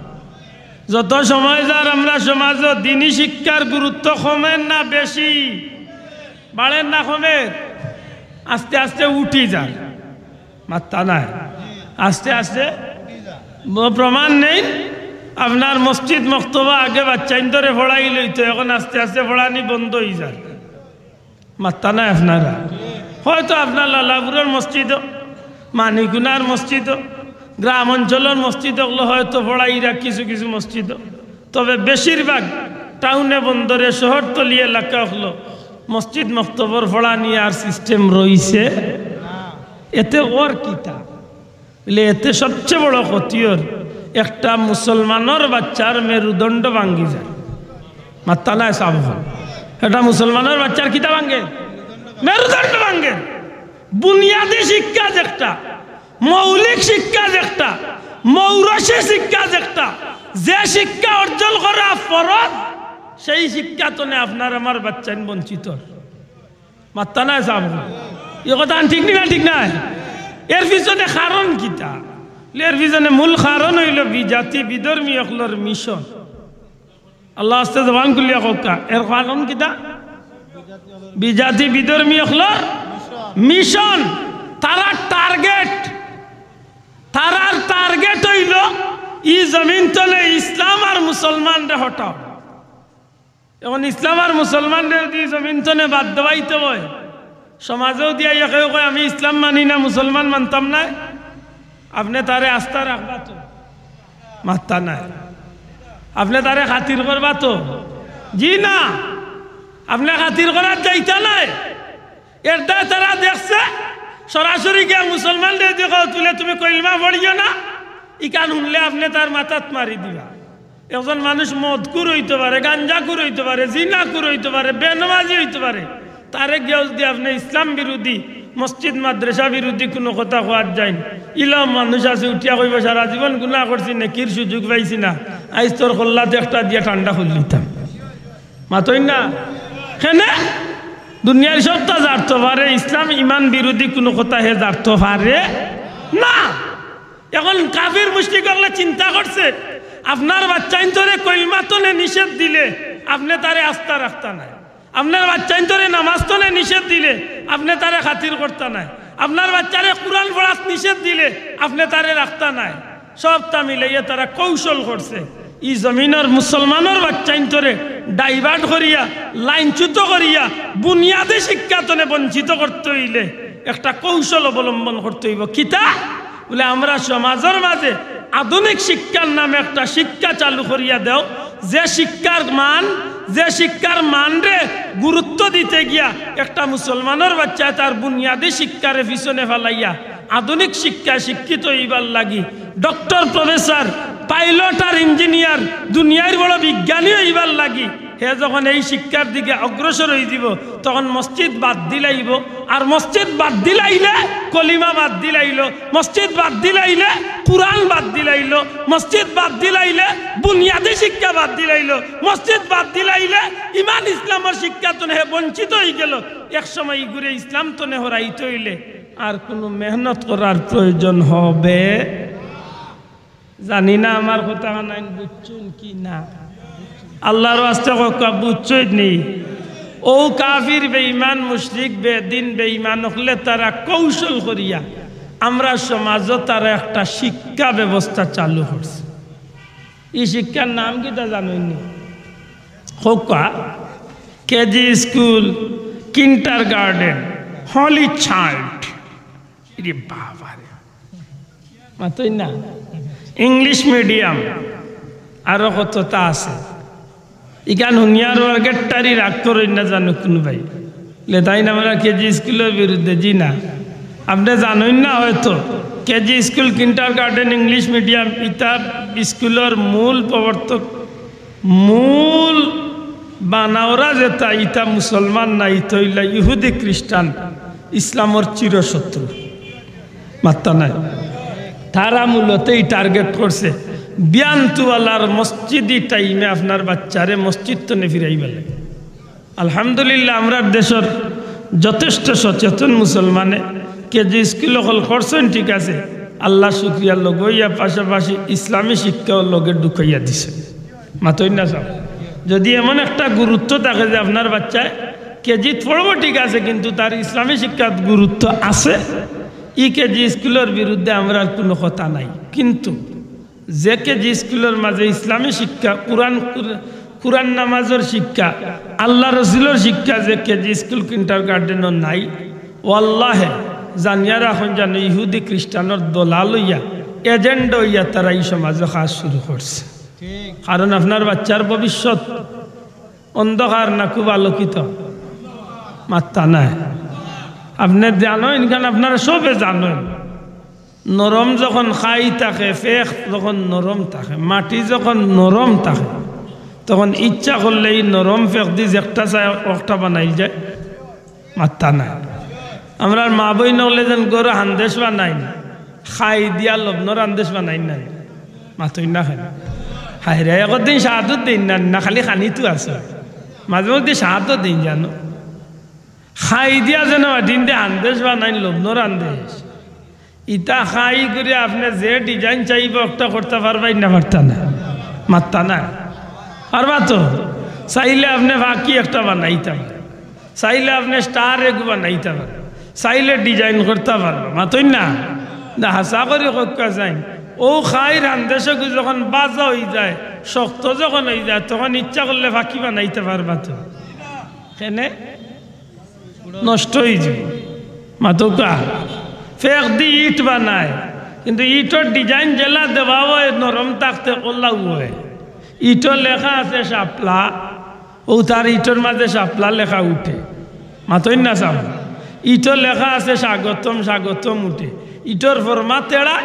যত সময় যার আমরা সমাজো দিনই শিক্ষার গুরুত্ব কমের না বেশি? বাড়ের না কমের? আস্তে আস্তে উঠি যার। মাত্তা নাই। আস্তে আস্তে ব-, প্রমাণ নেই। আপনার মসজিদ মক্তবা আগে বাচ্চাইন্তরে পড়াই লইতো, এখন আস্তে আস্তে পড়ানি বন্ধ অই যার। মাত্তা নাই আপনারা। হয়তো আপনার লালাপুরর মসজিদো, মানিকুনার মসজিদো, গ্রাম অঞ্চলর মসজিদ অকলো হয়তো পড়াইরা কিছু কিছু মসজিদো, তবে বেশিরভাগ টাউনে বন্দরে শহরতলি এলাকা অকলো মসজিদ মক্তবর পড়ানি আর সিস্টেম রইছে। এতে অর কিতা? বলে, এতে সবচেয়ে বড় ক্ষতি অর একটা মুসলমানর বাচ্চার মেরুদণ্ড ভাঙ্গি যায়। মাত্তা নাই সাব অকল। একটা মুসলমানর বাচ্চার কিতা ভাঙ্গে? মেরুদণ্ড ভাঙ্গে। বুনিয়াদি শিক্ষা যেটা, মৌলিক শিক্ষা যেটা, মৌরসী শিক্ষা যেটা, যে শিক্ষা অর্জন করা ফরজ, সেই শিক্ষা তনে আপনার আমার বাচ্চাইন বঞ্চিত। মাত্তা নাই সাব অকল। ই কথা ঠিক নি না ঠিক নায়? এর পিছনে কারণ কিতা? এর পিছনে মূল কারণ অইলো বিজাতি বিধর্মী অকলর মিশন। আল্লাহ আস্তে জবান খুলিয়া কউক্কা। এর কারণ কিতা? বিজাতি বিধর্মী অকলর মিশন। তারার টার্গেট, তারার টার্গেট অইলো ই জমিন তনে ইসলাম আর মুসলমানরে হটাও। এখন ইসলাম আর মুসলমানরে যদি জমিন তনে বাদ দেওয়াইতে অয়, সমাজেও দিয়া ইয়া কেউ কয়, "আমি ইসলাম মানি না, মুসলমান মানতাম নায়", আপনে তারে আস্থা রাখবা তো? মাত্তা নাই। আপনে তারে খাতির করবা তো? জি না, আপনে খাতির করার যাইতা নায়। এর দায় তারা দেখছে, সরাসরি গিয়া মুসলমানরে দেখো, তুলে তুমি কলমা পড়িও না, ইখান হুনলে আপনে তার মাথাত মারি দিবা। একজন মানুষ মদখুর অইতো পারে, গাঞ্জাখুর অইতো পারে, জিনাখুর অইতো পারে, বেনমাজি অইতো পারে, তারে গিয়াও যদি আপনে ইসলাম বিরোধী, মসজিদ মাদ্রাসা বিরোধী কুনু কথা কওয়াত যাইন, ইলা মানুষ আছে উঠিয়া কইবো, "সারা জীবন গুনা করছি, নেকির সুযোগ পাইছি না, আইজ তোর কল্লাত একটা দিয়া ঠান্ডা করি দিতাম।" মাতইন না? কেনে? দুনিয়ার সবটা জারতো পারে, ইসলাম ইমান বিরোধী কুনু কথা হে জারতো পারে না। এখন কাফির মুশরিক অকলে চিন্তা করছে, আপনার বাচ্চাইন্তরে কলমা তনে নিষেধ দিলে আপনে তারে আস্থা রাখতা নায়, আপনার বাচ্চাইন্তরে নামাজ তনে নিষেধ দিলে আপনে তারে খাতির করতা নায়, আপনার বাচ্চারে কুরআন পড়াত নিষেধ দিলে আপনে তারে রাখতা নায়। সবটা মিলাইয়া তারা কৌশল করছে। ই জমিনর মুসলমানর বাচ্চাইন্তরে ডাইভার্ট করিয়া, লাইনচ্যুত করিয়া, বুনিয়াদী শিক্ষা তনে বঞ্চিত করতে অইলে একটা কৌশল অবলম্বন করতে অইবো। কিতা? বলে, আমরা সমাজর মাঝে আধুনিক শিক্ষার নামে একটা শিক্ষা চালু করিয়া দেও, যে শিক্ষার মান, যে শিক্ষার মানরে গুরুত্ব দিতে গিয়া একটা মুসলমানর বাচ্চায় তার বুনিয়াদী শিক্ষারে পিছনে ফালাইয়া আধুনিক শিক্ষায় শিক্ষিত অইবার লাগি, ডক্টর, প্রফেসর, পাইলট আর ইঞ্জিনিয়ার, দুনিয়ার বড় বিজ্ঞানী অইবার লাগি, হে যখন এই শিক্ষার দিকে অগ্রসর অইযিবো, তখন মসজিদ বাদ দিলাইবো। আর মসজিদ বাদ দিলাইলে কলিমা বাদ দিলাইলো, মসজিদ বাদ দিলাইলে কুরআন বাদ দিলাইলো, মসজিদ বাদ দিলাইলে বুনিয়াদী শিক্ষা বাদ দিলাইলো, মসজিদ বাদ দিলাইলে ইমান ইসলামর শিক্ষা তনে হে বঞ্চিত অইগেলো। এক সময় ইগুরে ইসলাম তনে হরাইতে অইলে আর কুনু মেহনত করার প্রয়োজন হবে? জানি না আমার কথা খানাইন বুঝছইন কি না। আল্লাহর ওয়াস্তে কউক্কা, বুঝছইন নি? অউ কাফির, বেঈমান, মুশরিক, বেদিন, বেঈমান অকলে তারা কৌশল করিয়া আমরার সমাজো তারা একটা শিক্ষা ব্যবস্থা চালু করছে। ই শিক্ষার নাম কিতা জানইন নি? কউক্কা, কেজি স্কুল, কিন্ডারগার্ডেন, হলি চাইল্ড। ইরে বাবা রে। মাতইন না? ইংলিশ মিডিয়াম, আরো কততা আছে। ইখান হুনিয়া আরো গেট্টারি রাগ করইন না জানো কুনু ভাই। লে তাইন আমরা কেজি স্কুলর বিরুদ্ধে, জি না। আপনে জানইন না হয়তো, KG school, kindergarten, English medium, ইতা স্কুলর মূল প্রবর্তক, মূল বানাওরা যেতা, ইতা মুসলমান না, ইতা অইলা ইহুদি খ্রিস্টান, ইসলামর চিরশত্রু। মাত্তা নাই। তারা মূলত ই টার্গেট করছে, বিয়ান্তুওয়ালার মসজিদি টাইমে আপনার বাচ্চারে মসজিদ তনে ফিরাইবার লাগি। আলহামদুলিল্লাহ, আমরার দেশর যথেষ্ট সচেতন মুসলমানে কেজি স্কুল অকল করছইন, ঠিক আছে, আল্লাহ শুক্রিয়া, লগে অইয়া পাশাপাশি ইসলামী শিক্ষাও লগে ঢুকাইয়া দিছে। মাতইন না সাব? যদি এমন একটা গুরুত্ব থাকে যে আপনার বাচ্চায় কেজিত পড়বো, ঠিক আছে, কিন্তু তার ইসলামী শিক্ষাত গুরুত্ব আছে, ই কেজি স্কুলর বিরুদ্ধে আমরার কুনু কথা নাই। কিন্তু যে কেজি স্কুলর মাঝে ইসলামী শিক্ষা, কোরআন, কোরআন নামাজর শিক্ষা, আল্লাহ রসুলর শিক্ষা যে কেজি স্কুল, কিন্ডারগার্ডেনও নাই, ওয়াল্লাহে জানিয়া রাখইন জানো, ইহুদি খ্রিস্টানর দলাল অইয়া, এজেন্ট অইয়া তারা ই সমাজো কাজ শুরু করছে। কারণ আপনার বাচ্চার ভবিষ্যৎ অন্ধকার না খুব আলোকিত? মাত্তা নাই। আপনে জানইন, কারণ আপনারা সবে জানইন, নরম যখন খাই থাকে, ফেক যখন নরম থাকে, মাটি যখন নরম থাকে, তখন ইচ্ছা করলে ই নরম ফেক দি যেকটা চায় অকটা বানাইল যায়। মাত্তা নাই। আমরার মা বইন অকলে যেন গরু হান্দেশ বানাইন, খাই দিয়া লবণর হান্দেশ বানাইন না নি? মাতইন না কেনে? হায়রে, একদিন সাদও দেইন না, না খালি খানিত আছে, মাঝে মধ্যে সাদও দেইন জানো। খাই দিয়া যেন মাটিন দে হান্দেশ বানাইন, লবণর হান্দেশ। ইতা খাই করি আপনে যে ডিজাইন চাইবা অকটা করতা পারবা নি না? পারতা না? মাত্তা নাই। পারবা তো? চাইলে আপনে পাখি একটা বানাইতা পারবা, চাইলে আপনে স্টার এগু বানাইতা পারবা, চাইলে ডিজাইন করতা পারবা। মাতইন না? না, হাছা করি কউক্কা চাইন। অউ খাইর হান্দেশগু যখন বাজা অইযায়, শক্ত যখন অইযায়, তখন ইচ্ছা করলে পাখি বানাইতা পারবা তো? কেনে? নষ্ট অইযিবো। মাতউক্কা, ফেক দি ইট বানায়, কিন্তু ইটর ডিজাইন যেলা দেওয়া অয় নরম থাকতে অলাউ অয়। ইটো লেখা আছে শাপলা, অউ তার ইটর মাঝে শাপলা লেখা উঠে। মাতইন না সাব? ইটো লেখা আছে স্বাগতম, স্বাগতম উঠে। ইটর ফর্মা তেড়া,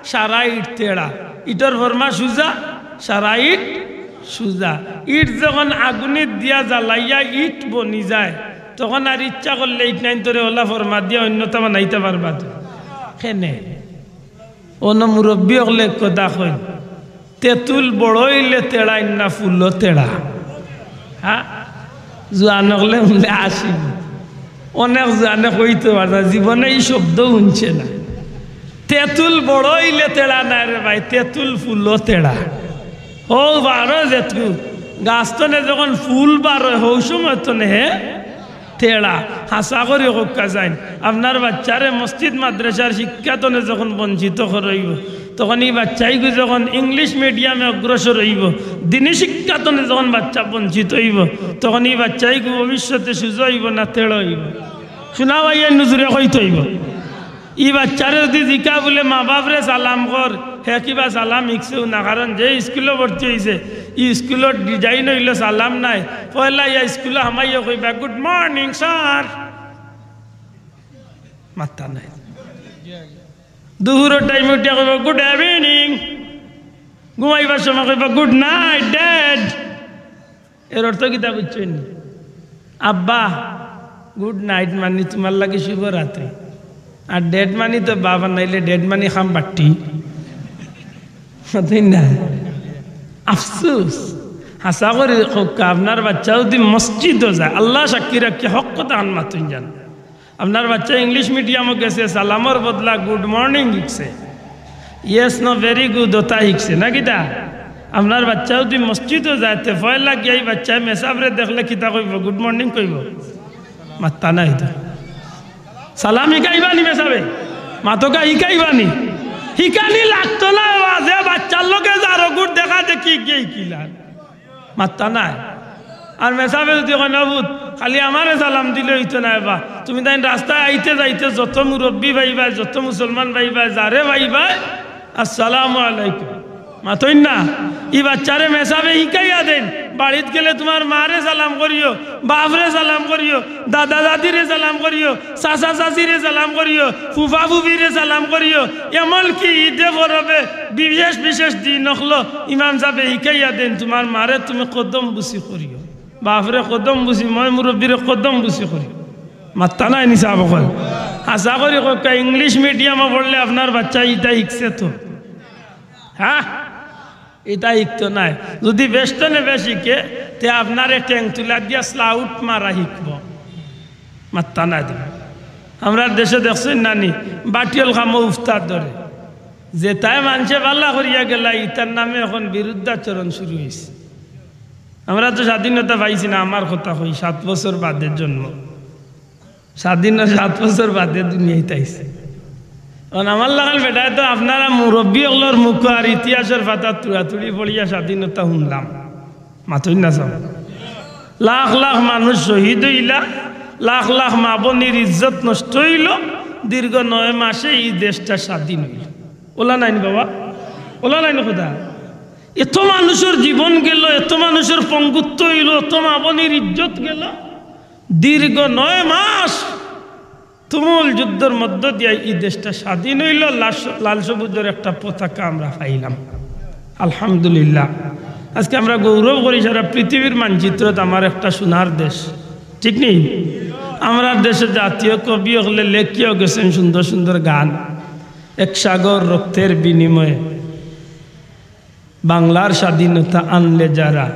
সারা ইট তেড়া। ইটর ফর্মা সুজা, সারা ইট সুজা। ইট যখন আগুনিত দিয়া জ্বালাইয়া ইট বনি যায়, তখন আর ইচ্ছা করলে ইট নাইন তরে অলা ফর্মা দিয়া অইন্যতা বানাইতা পারবা তো? কেনে? অনো মুরব্বি অকলে কথা কইন, তেঁতুল বড় অইলে তেড়া, ইন্না ফুলও তেড়া। হ্যাঁ, জুয়ান অকলে হুনলে হাসি। অনেক জুয়ানে কইতো পারে না, জীবনে ই শব্দ হুনছে না। তেঁতুল বড় অইলে তেড়া নায় রে ভাই, তেঁতুল ফুলও তেড়া। হউ বারো যেতকু, গাছ তনে যখন ফুল বারয়, হউ সময় তনে হে তেড়া। হাছা করি কউক্কা চাইন, আপনার বাচ্চারে মসজিদ মাদ্রাসার শিক্ষা তনে যখন বঞ্চিত করা অইবো, তখন ই বাচ্চাইগু যখন ইংলিশ মিডিয়ামে অগ্রসর অইবো, দিনী শিক্ষা তনে যখন বাচ্চা বঞ্চিত অইবো, তখন ই বাচ্চাইগু ভবিষ্যতে সুজা অইবো না তেড়া অইবো? শুনা ভাইয়া, নজরে কইতে অইবো। ই বাচ্চারে যুদি জিকা বুলে, "মা বাপরে সালাম কর", হে কিবা সালাম হিকছেউ না, কারণ যে স্কুলো ভর্তি অইছে, ই স্কুলর ডিজাইন অইলো সালাম নায়। পয়লা ইয়া স্কুলো হামাইয়া কইবা, "Good morning, sir।" মাত্তা নাই। দুপুরর টাইমে উঠিয়া কইবা, "Good evening।" ঘুমাইবার সময় কইবা, "Good night, dad।" এর অর্থ কিতা বুঝছইন নি? আব্বা, গুড নাইট মানি তুমার লাগি শুভরাত্রি। আর ডেড মানি তো বাবা নাইলে ডেড মানি খাম বাট্টি। মাতইন না? আফসোস। হাছা করি কউক্কা, আপনার বাচ্চা যুদি মসজিদো যায়, আল্লাহ সাক্ষী রাখি হক কথা খান মাতইন জান। আপনার বাচ্চা ইংলিশ মিডিয়ামো গেছে, সালামর বদলা গুড মর্নিং হিকছে। ইয়েস, নো, ভেরি গুড, অতা হিকছে, না কিতা? আপনার বাচ্চা যুদি মসজিদো যায়, তে পয়লা গিয়া ই বাচ্চায় মেসাবরে দেখলে কিতা কইবো? গুড মর্নিং কইবো? মাত্তা নাই তো। সালাম হিকাইবা নি মেসাবে? মাতউক্কা, হিকাইবা নি? হিকানি লাগতো না, ওয়াজে বাচ্চার লগে যার গুড দেখা দেখি গিয়া হিকিলার। মাত্তা নাই। আর মেসাবে যুদি কইন, "ও পুত, খালি আমারে সালাম দিলে অইতো নায় বা, তুমি তাইন রাস্তায় আইতে যাইতে যত মুরব্বি পাইবায়, যত মুসলমান পাইবায়, যারে পাইবায়, আসসালামু আলাইকুম।" মাতইন না? ই বাচ্চারে মেসাবে হিকাইয়া দেইন, "বাড়িত গেলে তুমার মারে সালাম করিও, বাফরে সালাম করিও, দাদা দাদিরে সালাম করিও, চাচা চাচিরে সালাম করিও, ফুফা ফুফিরে সালাম করিও।" এমনকি ইদে পরবে বিশেষ বিশেষ দিন অকলো ইমাম সাবে হিকাইয়া দেইন, "তুমার মারে তুমি কদম বুসি করিও, বাফরে কদম বুসি, ময় মুরব্বিরে কদম বুসি করিও।" মাত্তা নাই নি সাব অকল? আশা করি কউক্কা, ইংলিশ মিডিয়ামো পড়লে আপনার বাচ্চায় ইতা হিকছে তো? হ্যাঁ, ইতা হিকতো নায়। যুদি বেষ্টনে বেশ হিকে, তে আপনারে ঠেং তুলা দিয়া স্লাউট মারা হিকবো। মাত্তা নাই দিবা। আমরার দেশো দেখছইন না নি, বাটিওল কামো উফতার ধরে। যেতায় মানষে ভালা করিয়া গেলা, ইতার নামে অখন বিরুদ্ধাচরণ শুরু অইছে। আমরা তো স্বাধীনতা পাইছি না, আমার কথা কই, সাত বছর বাদে জন্ম। স্বাধীন সাত বছর বাদে দুনিয়াত আইছি। অখন আমার লাখান বেটায় তো আপনারা মুরব্বি অকলর মুখো আর ইতিহাসর পাতা তুড়াতুড়ি পড়িয়া স্বাধীনতা হুনলাম। মাতইন না সাব। লাখ লাখ মানুষ শহীদ অইলা, লাখ লাখ মা বইনর ইজ্জত নষ্ট অইলো, দীর্ঘ নয় মাসে ই দেশটা স্বাধীন অইলো। অলা নায় নি বাবা? অলা নায় নি কথা? এত মানুষর জীবন গেলো, এত মানুষর পঙ্গুত্ব অইলো, এত মা বইনর ইজ্জত গেলো। দীর্ঘ নয় মাস তুমুল যুদ্ধর মধ্য দিয়া ই দেশটা স্বাধীন অইলো, লাল স-, লাল সবুজর একটা পতাকা আমরা পাইলাম। আলহামদুলিল্লাহ। আজকে আমরা গৌরব করি, সারা পৃথিবীর মানচিত্রত আমার একটা সোনার দেশ, ঠিক নি? আমরার দেশো জাতীয় কবি অকলে লেখিয়াও গেছইন সুন্দর সুন্দর গান, "এক সাগর রক্তের বিনিময়ে বাংলার স্বাধীনতা আনলে যারা,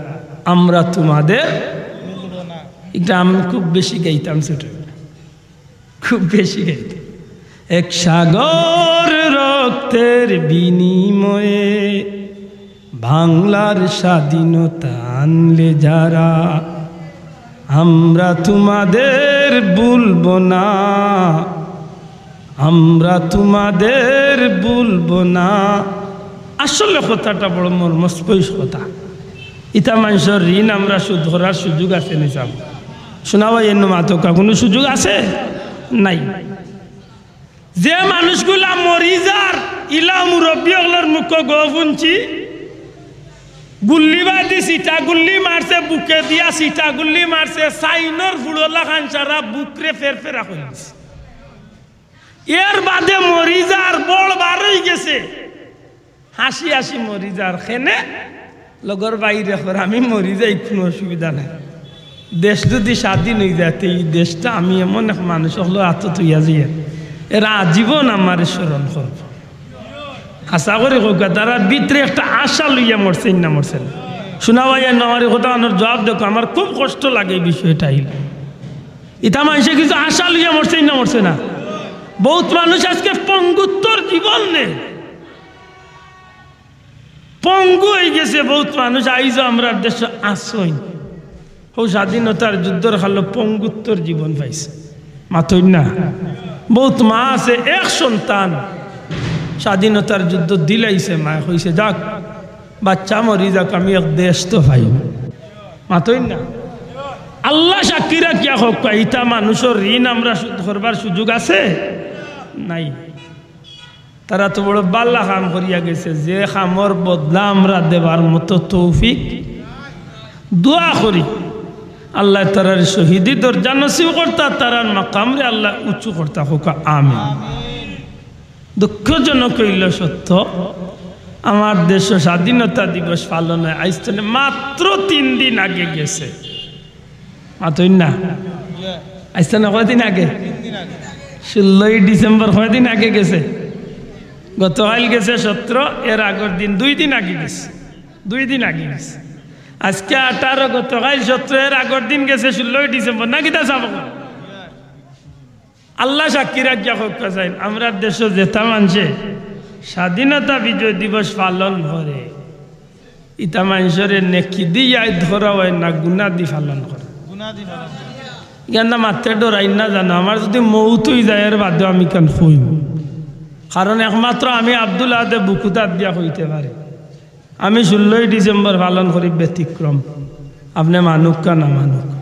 আমরা তোমাদের।" ইটা আমি খুব বেশি গাইতাম ছোট, খুব বেশি গাইতাম। "এক সাগর রক্তের বিনিময়ে বাংলার স্বাধীনতা আনলে যারা, আমরা তোমাদের ভুলব না, আমরা তোমাদের ভুলব না।" আসলে কথাটা বড় মর্মস্পর্শী কথা। ইতা মানষর ঋণ আমরা শোধ করার সুযোগ আছে নি সাব? শোনা ভাই, এন্ন মাতকা কুনু সুযোগ আছে? নাই। যে মানুষগুলা মরি যার, ইলা মুরব্বি অকলর মুখো গফ হুনছি, গুল্লি বাদি ছিটা গুল্লি মারছে, বুকে দিয়া ছিটা গুল্লি মারছে, সাইনর ফুড়লা খান সারা বুকরে ফেরফেরা করি দিছে। এর বাদে মরি যার, বল বার অই গেছে, হাসি হাসি মরি যার। কেনে? লগর ভাইরে কর, "আমি মরি যাই, কুনু অসুবিধা নাই। দেশ যুদি স্বাধীন অই যায়, তে ই দেশটা আমি এমন এক মানুষ অকলর আতো থইয়া যাইয়ার, এরা আজীবন আমারে স্মরণ করবো।" আশা করি কউক্কা, তারার ভিতরে একটা আশা লইয়া মরছইন না মরছইন না? শোনা ভাই, আর আমার ই কথা আনার জবাব দেখো, আমার খুব কষ্ট লাগে এই বিষয়টা অইলে। ইতা মানষে কিছু আশা লইয়া মরছইন না মরছইন না? বউত মানুষ আজকে পঙ্গুত্বর জীবন নে, পঙ্গু অই গেছে বউত মানুষ। আইজও আমরার দেশো আছইন, হউ স্বাধীনতার যুদ্ধর কালো পঙ্গুত্বর জীবন পাইছে। মাতইন না? বউত মা আছে, এক সন্তান, স্বাধীনতার যুদ্ধ দিলাইছে, মায় কইছে, "যাক, বাচ্চা মরি যাক, আমি এক দেশ তো পাইমু।" মাতইন না? আল্লাহ সাক্ষী রাখিয়া কউক্কা, ইতা মানষর ঋণ আমরা শোধ করবার সুযোগ আছে? নাই। তারা তো বড় ভালা কাম করিয়া গেছে, যে কামর বদলা আমরা দেবার মতো তৌফিক। দোয়া করি আল্লায় তারার শহীদি দরজা নসিব করতা, তারার মাকামরে আল্লায় উঁচু করতা, কউক্কা আমিন। দুঃখজনক অইলো সত্য, আমার দেশো স্বাধীনতা দিবস পালন অয়, আইজ থনে মাত্র তিন দিন আগে গেছে। মাতইন না? আইজ থনে কয়দিন আগে? ষোলোই ডিসেম্বর কয়দিন আগে গেছে? গতকাইল গেছে সতেরো, এর আগর দিন, দুই দিন আগে গেছে, দুই দিন আগে গেছে। আজকে আঠারো, গতকাইল সতেরো, এর আগর দিন গেছে ষোলোই ডিসেম্বর, না কিতা সাব? আল্লাহ সাক্ষী রাখিয়া কউক্কা চাইন, আমরার দেশো যেতা মানষে স্বাধীনতা বিজয় দিবস পালন করে, ইতা মানষরে নেকি দি ইয়াদ করা অয় না, গুনা দি পালন করে। ইখান মাততে ডরাইন না জানো, আমার যুদি মউত অই যায়, এর বাদেও আমি ইখান কইমু। কারণ একমাত্র আমি আব্দুল আহাদে বুকুত আত দিয়া কইতে পারি। আমি ষোলোই ডিসেম্বর পালন করি ব্যতিক্রম, আপনে মানুক্কা না মানুক।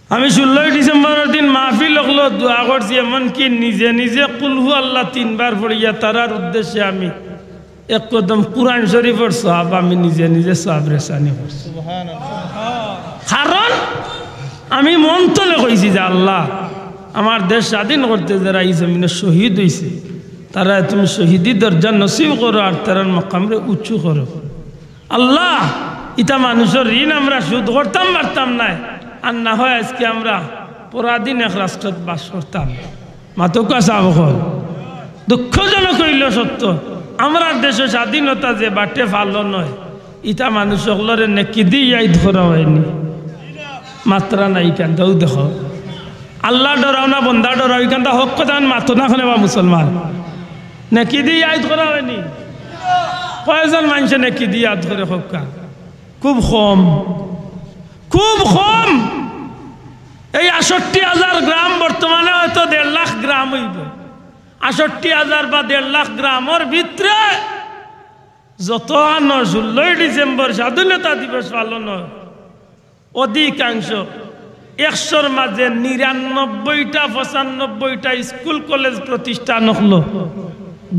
আমি ষোলোই ডিসেম্বরর দিন মাহফিল অকলো দোয়া করছি, এমনকি নিজে নিজে কুলহু আল্লাহ তিনবার পড়িয়া তারার উদ্দেশ্যে আমি এক কদম কুরআন শরীফর সওয়াব আমি নিজে নিজে সওয়াব রেসানি করছি। কারণ আমি মন তলে কইছি যে, "আল্লাহ, আমার দেশ স্বাধীন করতে যারা এই জমিনে শহীদ অইছে, তারা তুমি শহীদি দরজা নসিব করো আর তারার মকামরে উঁচু করো।" আল্লাহ, ইতা মানুষর ঋণ আমরা শোধ করতাম পারতাম নায়, আর না হয় আজকে আমরা পরাধীন এক রাষ্ট্রত বাস করতাম। মাতউক্কা সাব অকল। দুঃখজনক অইলো সত্য, আমরার দেশো স্বাধীনতা যে বাটে পালন অয়, ইতা মানুষ অকলরে নেকি দি ইয়াদ করা অয়নি, মাতরা নাই। ইখানটাও দেখো, আল্লাহ ডরাও না বন্দা ডরাও, ইখানটা হক কথা মাতো না কেনে বা মুসলমান। নেকি দি ইয়াদ করা অয়নি। কয়জন মানষে নেকি দি ইয়াদ করে কউক্কা? খুব কম, খুব কম। এই আষট্টি হাজার গ্রাম, বর্তমানে হয়তো দেড় লাখ গ্রাম অইবো। আষট্টি হাজার বা দেড় লাখ গ্রামর ভিতরে যত আনো ষোলোই ডিসেম্বর স্বাধীনতা দিবস পালন অয়, অধিকাংশ, একশোর মাঝে নিরানব্বইটা, পঁচানব্বইটা স্কুল কলেজ প্রতিষ্ঠান অকলো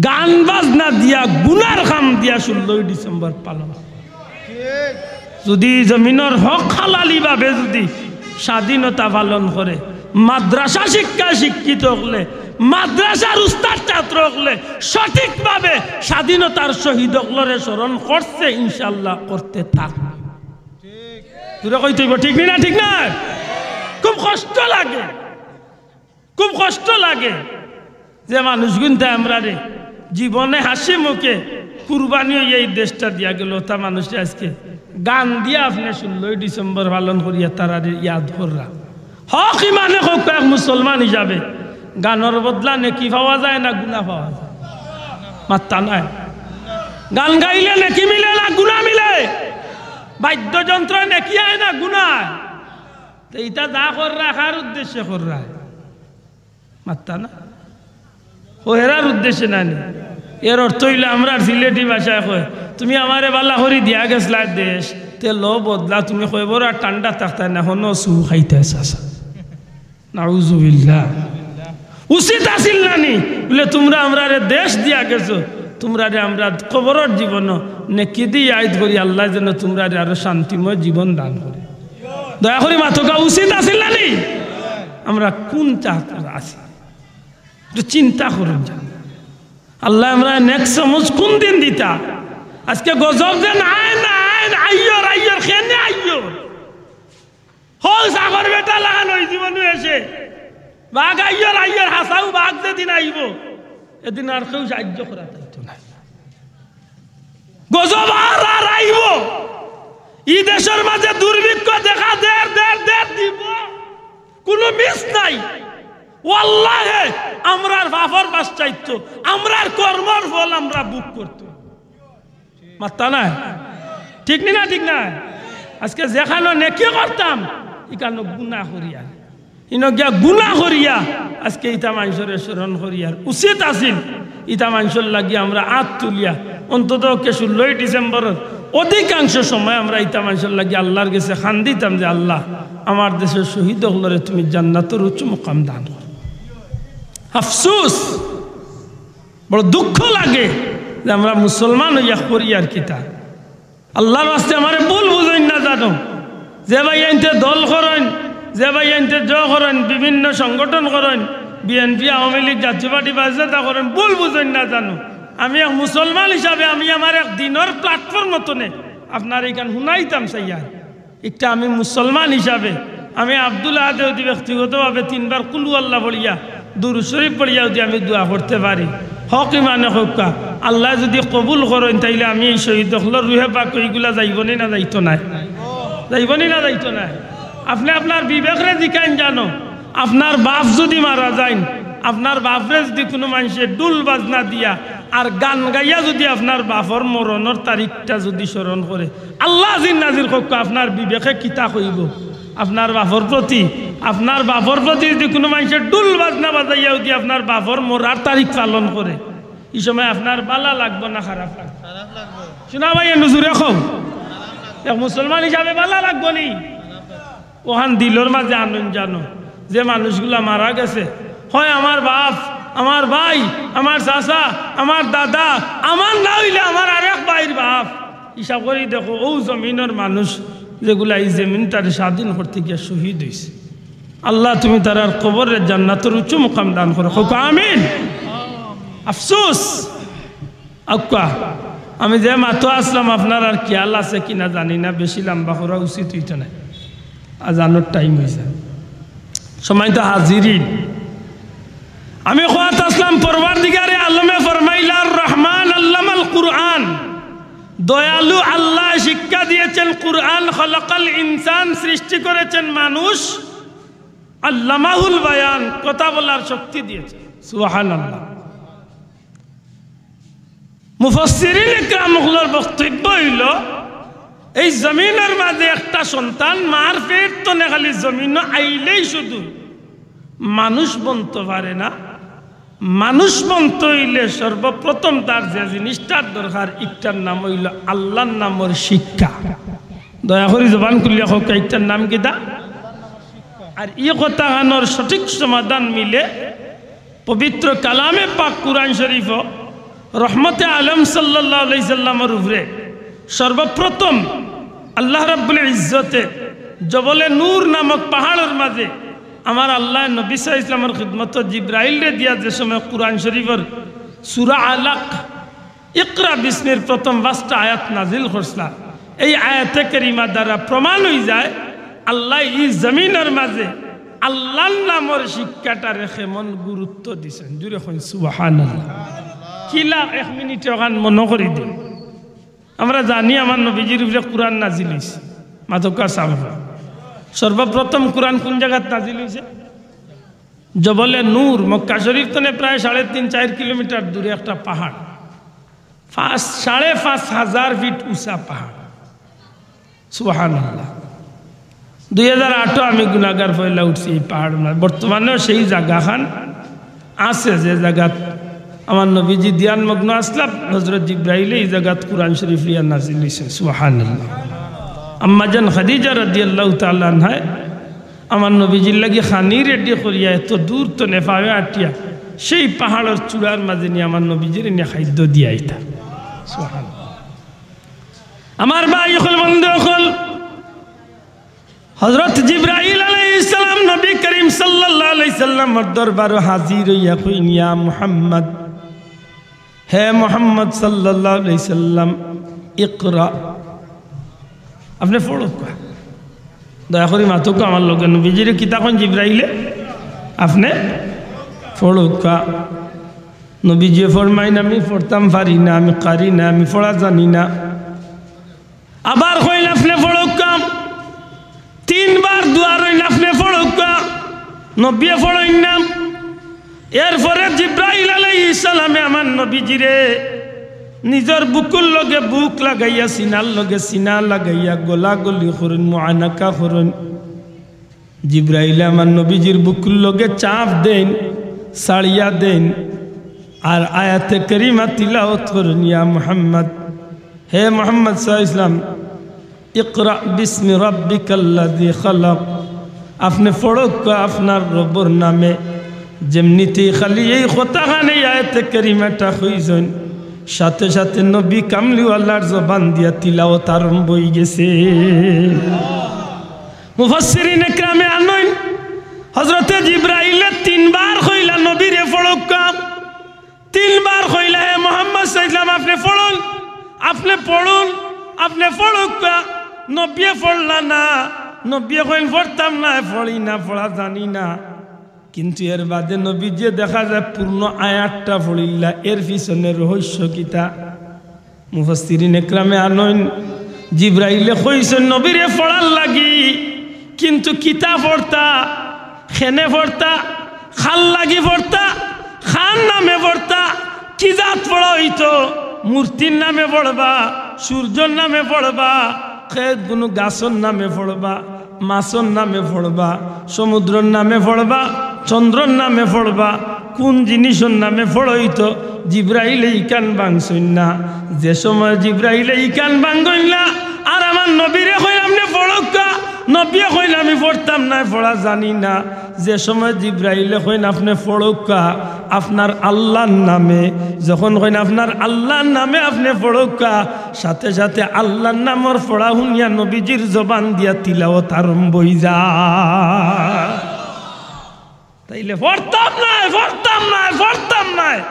গান বাজনা দিয়া, গুনার কাম দিয়া ষোলোই ডিসেম্বর পালন। যদি জমিনর হক হালালি ভাবে যদি স্বাধীনতা পালন করে, মাদ্রাসা শিক্ষায় শিক্ষিত অকলে, মাদ্রাসার উস্তাদ ছাত্র অকলে সঠিকভাবে স্বাধীনতার শহীদ অকলরে স্মরণ করছে, ইনশাআল্লাহ করতে থাকবে। জোরে কইতে অইবো, ঠিক নি না? ঠিক না? খুব কষ্ট লাগে, খুব কষ্ট লাগে যে মানুষগুনতে আমরারে জীবনে হাসি মুখে কুরবানি অইয়া এই দেশটা দিয়া গেল, তা মানুষে আজকে গান দিয়া আপনে ষোলোই ডিসেম্বর পালন করিয়া তারারে ইয়াদ কররা। হক ইমানে কউক্কা এক মুসলমান হিসাবে গানর বদলা নেকি পাওয়া যায় না গুনা পাওয়া যায়? মাত্তা নাই। গান গাইলে নেকি মিলে না গুনা মিলে? বাদ্যযন্ত্র নেকি আয় না গুনা আয়? তে ইতা যা কররা কার উদ্দেশ্যে কররা? মাত্তা না। ও হেরার উদ্দেশ্যে না নি। এর অর্থ অইলো আমরার সিলেটি ভাষায় কয়, "তুমি আমারে বালা করি দিয়া গেছলায় দেশ, তে লো বদলা তুমি কয়বর আর ঠান্ডা থাকতায় না, হনো সু খাইতায় চাচা।" নাউজুবিল্লাহ। উচিত আছিল না নি? বলে, "তুমরা আমরারে দেশ দিয়া গেছো, তুমরারে আমরা কবরর জীবনও নেকি দি ইয়াদ করি, আল্লায় যেন তুমরারে আরো শান্তিময় জীবন দান করে।" দয়া করি মাতউক্কা, উচিত আছিল না নি? আমরা কুন চাকর আছি? একটু চিন্তা করুন যেন। আল্লায় আমরারে নেক সমুজ কুন দিন দিতা? আজকে গজব যে নাই, নাই, আইয়র, আইয়র, কেনে আইয়র? হউ সাগর বেটা লাখান অই জীবনও এসে। বাঘ আইয়র, আইয়র, হাছাউ বাঘ যেদিন আইবো, এদিন আর কেউ সাহায্য করা যাইতো না। গজব আর, আর আইবো। ই দেশর মাঝে দুর্ভিক্ষ দেখা দের, দের, দের দিবো। কুনু মিস নাই। ওয়াল্লাহে, আমরার পাপর পাশ্চাত্য, আমরার কর্মর ফল আমরা ভোগ করতে। মাত্তা নাই? ঠিক নি না? ঠিক না? আজকে যেখানো নেকি করতাম, ইখানো গুনা করিয়া, ইনো গিয়া গুনা করিয়া, আজকে ইতা মানষরে স্মরণ করিয়ার উচিত আছিল। ইতা মানষর লাগি আমরা আত তুলিয়া, অন্তত পক্ষে ষোলোই ডিসেম্বরর অধিকাংশ সময় আমরা ইতা মানষর লাগি আল্লার গেছে কান্দিতাম যে, "আল্লাহ, আমার দেশর শহীদ অকলরে তুমি জান্নাতর উঁচু মুকাম দান করো।" আফসোস, বড় দুঃখ লাগে যে আমরা মুসলমান অইয়া করিয়ার কিতা। আল্লার ওয়াস্তে আমারে ভুল বুঝইন না জানো। যে ভাইয়াইন্তে দল করইন, যে ভাইয়াইন্তে জ করইন, বিভিন্ন সংগঠন করইন, বিএনপি, আওয়ামী লীগ, জাতীয় পার্টি, বাস যেতা করইন, ভুল বুঝইন না জানো। আমি এক মুসলমান হিসাবে আমি আমার এক দিনর platform মতনে আপনারে ইখান হুনাইতাম চাইয়ার। একটা আমি মুসলমান হিসাবে আমি আব্দুল আহাদে যদি ব্যক্তিগতভাবে তিনবার কুলহু আল্লাহ পড়িয়া, দুরূদ শরীফ পড়িয়া যদি আমি দোয়া করতে পারি, হক ইমানে কউক্কা, আল্লায় যদি কবুল করইন, তাইলে আমি এই শহীদ অকলর রুহে পাক ইগুলা যাইবো নি না যাইতো নায়? যাইবো নি না যাইতো নায়? আপনে আপনার বিবেকরে জিকাইন জানো, আপনার বাপ যদি মারা যাইন, আপনার বাপরে যদি কুনু মানষে ঢুল বাজনা দিয়া আর গান গাইয়া যদি আপনার বাপর মরণর তারিখটা যদি স্মরণ করে, আল্লাহ আজিজ নাজির কউক্কা, আপনার বিবেকে কিতা কইবো? আপনার বাপর প্রতি, আপনার বাপর প্রতি যদি কুনু মানষে ঢুল বাজনা বাজাইয়া যদি আপনার বাপর মরার তারিখ পালন করে, ই সময় আপনার বালা লাগবো না খারাপ লাগবো? খারাপ লাগবো। শোনা ভাই, একটু জোরে কও। এক মুসলমান হিসাবে ভালা লাগবো নি? অখান দিলর মাঝে আনইন জানো, যে মানুষগুলা মারা গেছে, হয় আমার বাপ, আমার ভাই, আমার চাচা, আমার দাদা, আমার না অইলে আমার আরেক ভাইর বাপ। হিসাব করি দেখো, অউ জমিনর মানুষ যেগুলা ই জমিনটারে স্বাধীন করতে গিয়া শহীদ অইছে। আল্লাহ, তুমি তারার কবররে জান্নাতর উঁচু মুকাম দান করো, কউক্কা আমিন। আফসোস, আউক্কা, আমি যে মাতো আছলাম, আপনারার খিয়াল আছে কিনা জানি না, বেশি লাম্বা করা উচিত অইতো নায়, আজানর টাইম অইছে। সম্মানিত হাজিরিন, আমি কওয়াত আছলাম, পরওয়ারদিগারে আলমে ফরমাইলা, রহমান আল্লামাল কুরআন, দয়ালু আল্লায় শিক্ষা দিয়েছেন কুরআন, খলাকাল ইনসান, সৃষ্টি করেছেন মানুষ, আল্লামাহুল বায়ান, কথা বলার শক্তি দিয়েছেন। সুবহানাল্লাহ। মুফাসসিরিন একরাম অকলর বক্তব্য অইলো, এই জমিনর মাঝে একটা সন্তান মার পেট তনে খালি জমিনো আইলেই শুধু মানুষ বনতো পারে না। মানুষ বনতো অইলে সর্বপ্রথম তার যে জিনিসটার দরকার, ইটার নাম অইলো আল্লার নামর শিক্ষা। দয়া করি জবান খুলিয়া কউক্কা, ইটার নাম কিতা? আর ই কথাখানর সঠিক সমাধান মিলে পবিত্র কালামে পাক কুরআন শরীফো রহমতে আলম সাল্লাল্লাহু আলাইহি সাল্লামর উপরে সর্বপ্রথম আল্লাহ রাব্বুল ইজ্জতে জবলে নূর নামক পাহাড়র মাঝে আমার আল্লায় নবী সাল্লাল্লাহু আলাইহি সাল্লামর খিদমতো জিব্রাইলরে দিয়া যে সময় কুরআন শরীফর সূরা আলাক ইকরা বিসমির প্রথম পাঁচটা আয়াত নাজিল করছলা। এই আয়াতে কারিমা দ্বারা প্রমাণ অইযায়, আল্লায় ই জমিনর মাঝে আল্লার নামর শিক্ষাটারে কেমন গুরুত্ব দিছইন। জুরে কইন সুবহানাল্লাহ। কিলা এক মিনিটে অখান মনো করি দিন। আমরা জানি আমার নবীজির উপরে কুরআন নাজিল অইছে। মাতউক্কা সাবরে। সর্বপ্রথম কুরআন কুন জাগাত নাজিল অইছে? জবলে নূর, মক্কা শরীফ তনে প্রায় সাড়ে তিন, চাইর কিলোমিটার দূরে একটা পাহাড়। পাঁচ, সাড়ে পাঁচ হাজার ফিট উঁচা পাহাড়। সুবহানাল্লাহ। দুই হাজার আটো আমি গুনাগার পয়লা উঠছি ই পাহাড়র মাঝে। বর্তমানেও সেই জাগাখান আছে, যে জাগাত আমার নবীজি ধ্যানমগ্ন আছলা, হজরত জিব্রাইলে ই জাগাত কুরআন শরীফ লইয়া নাজিল অইছে। সুবহানাল্লাহ। আম্মাজান খাদিজা রাদিয়াল্লাহু তাআলা আনহায় আমার নবীজির লাগি খানি রেডি করিয়া এত দূর তনে পাওয়ে আটিয়া সেই পাহাড়র চূড়ার মাঝে নিয়া আমার নবীজিরে নিয়া খাদ্য দিয়া আইতা। সুবহানাল্লাহ। আমার ভাই অকল, বন্ধু অকল, হজরত জিব্রাইল আলাইহিস সালাম নবী করিম সাল্লাল্লাহু আলাইহি সাল্লামর দরবারো হাজির অইয়া কইন, "ইয়া মুহাম্মদ, হে মুহাম্মদ সাল্লাল্লাহু আলাইহি সাল্লাম, ইকরা।" আপনে পড়উক্কা। দয়া করি মাতউক্কা আমার লগে, নবীজিরে কিতা কইন জিব্রাইলে? আপনে পড়উক্কা। নবীজিয়ে ফরমাইন, "আমি পড়তাম পারি না, আমি কারি না, আমি পড়া জানি না।" আবার কইন, "আপনে পড়উক্কা।" তিনবার দুয়ারইন, "আপনে পড়উক্কা।" নবীয়ে পড়ইন না। এরপরে জিব্রাইল আলাইহিস সালামে আমার নবীজিরে নিজর বুকুর লগে বুক লাগাইয়া, সিনার লগে সিনা লাগাইয়া, গলাগলি করইন, মুআনাকা করইন। জিব্রাইলে আমার নবীজির বুকুর লগে চাপ দেইন, ছাড়িয়া দেইন, আর আয়াতে কারিমা তিলাওয়াত করইন, "ইয়া মুহাম্মদ, হে মুহাম্মদ সাল্লাল্লাহু আলাইহি ওয়াসাল্লাম, ইকরা বিসমি রাব্বিকাল্লাযী খালাক।" আপনে পড়উক্কা আপনার রবর নামে। যেমনিতেই খালি এই কথাখান এই আয়াতে কারিমাটা কইছইন, সাথে সাথে নবী কামলিওয়ালার জবান দিয়া তিলাওয়াত আরম্ভ অইগেছে। মুফাসসিরিন একরামে আনইন, হজরতে জিব্রাইলে তিনবার কইলা, "নবীরে পড়উক্কা।" তিনবার কইলা, "হে মুহাম্মদ সাল্লাল্লাহু আলাইহি ওয়াসাল্লাম, আপনে পড়ুন, আপনে পড়ুন, আপনে পড়উক্কা।" নবীয়ে পড়লা না। নবীয়ে কইন, "পড়তাম না, পড়ি না, পড়া জানি না।" কিন্তু এর বাদে নবীজিয়ে দেখা যায় পূর্ণ আয়াতটা পড়িলা। এর পিছনে রহস্য কিতা? মুফাসসিরিন একরামে আনইন, জিব্রাইলে কইছইন নবীরে পড়ার লাগি, কিন্তু কিতা পড়তা, কেনে পড়তা, কার লাগি পড়তা, কার নামে পড়তা, কি জাত পড়া অইতো, মূর্তির নামে পড়বা, সূর্যর নামে পড়বা, কে কুনু গাছর নামে পড়বা, মাছর নামে পড়বা, সমুদ্রর নামে পড়বা, চন্দ্রর নামে পড়বা, কুন জিনিসর নামে পড়ইতো? জিব্রাইলে ইকান ভাংছইন না। যে সময় জিব্রাইলে ইকান ভাঙ্গইন না, আর আমার নবীরে কইন, "আপনে পড়উক্কা।" নবীয়ে কইন, "আমি পড়তাম নায়, পড়া জানি না।" যে সময় জিব্রাইলে কইন, "আপনে পড়উক্কা আপনার আল্লার নামে", যখন কইন, "আপনার আল্লার নামে আপনে পড়উক্কা", সাথে সাথে আল্লার নামর পড়া হুনিয়া নবীজির জবান দিয়া তিলাওয়াত আরম্ভ অইযায়। তাইলে পড়তাম নায়, পড়তাম নায়, পড়তাম নায়।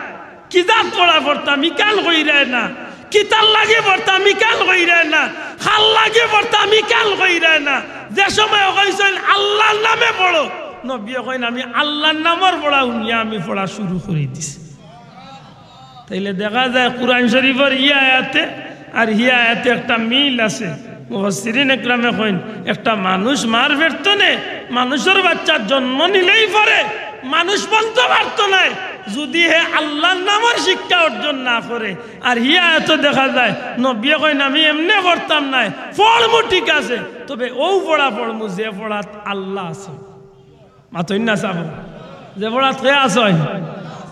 কি জাত পড়া পড়তাম, ইকান কইরায় না। কিতার লাগি পড়তাম, ইকান কইরায় না। কার লাগি পড়তাম, ইকান কইরায় না। যে সময় কইছইন, "আল্লার নামে পড়ো", নবীয়ে কইন, "আমি আল্লার নামর পড়া হুনিয়া আমি পড়া শুরু করি দিছি।" তাইলে দেখা যায় কুরআন শরীফর ই আয়াতে আর হি আয়াতে একটা মিল আছে। মুফাসসিরিন একরামে কইন, একটা মানুষ মার পেট তনে, মানুষর বাচ্চা জন্ম নিলেই পরে, মানুষ বনতো পারতো নায়, যুদি হে আল্লার নামর শিক্ষা অর্জন না করে। আর হি আয়াতো দেখা যায়, নবীয়ে কইন, "আমি এমনে পড়তাম নায়, পড়মু ঠিক আছে, তবে অউ পড়া পড়মু যে পড়াত আল্লা আছে।" মাতইন না সাব। যে পড়াত কে আছইন,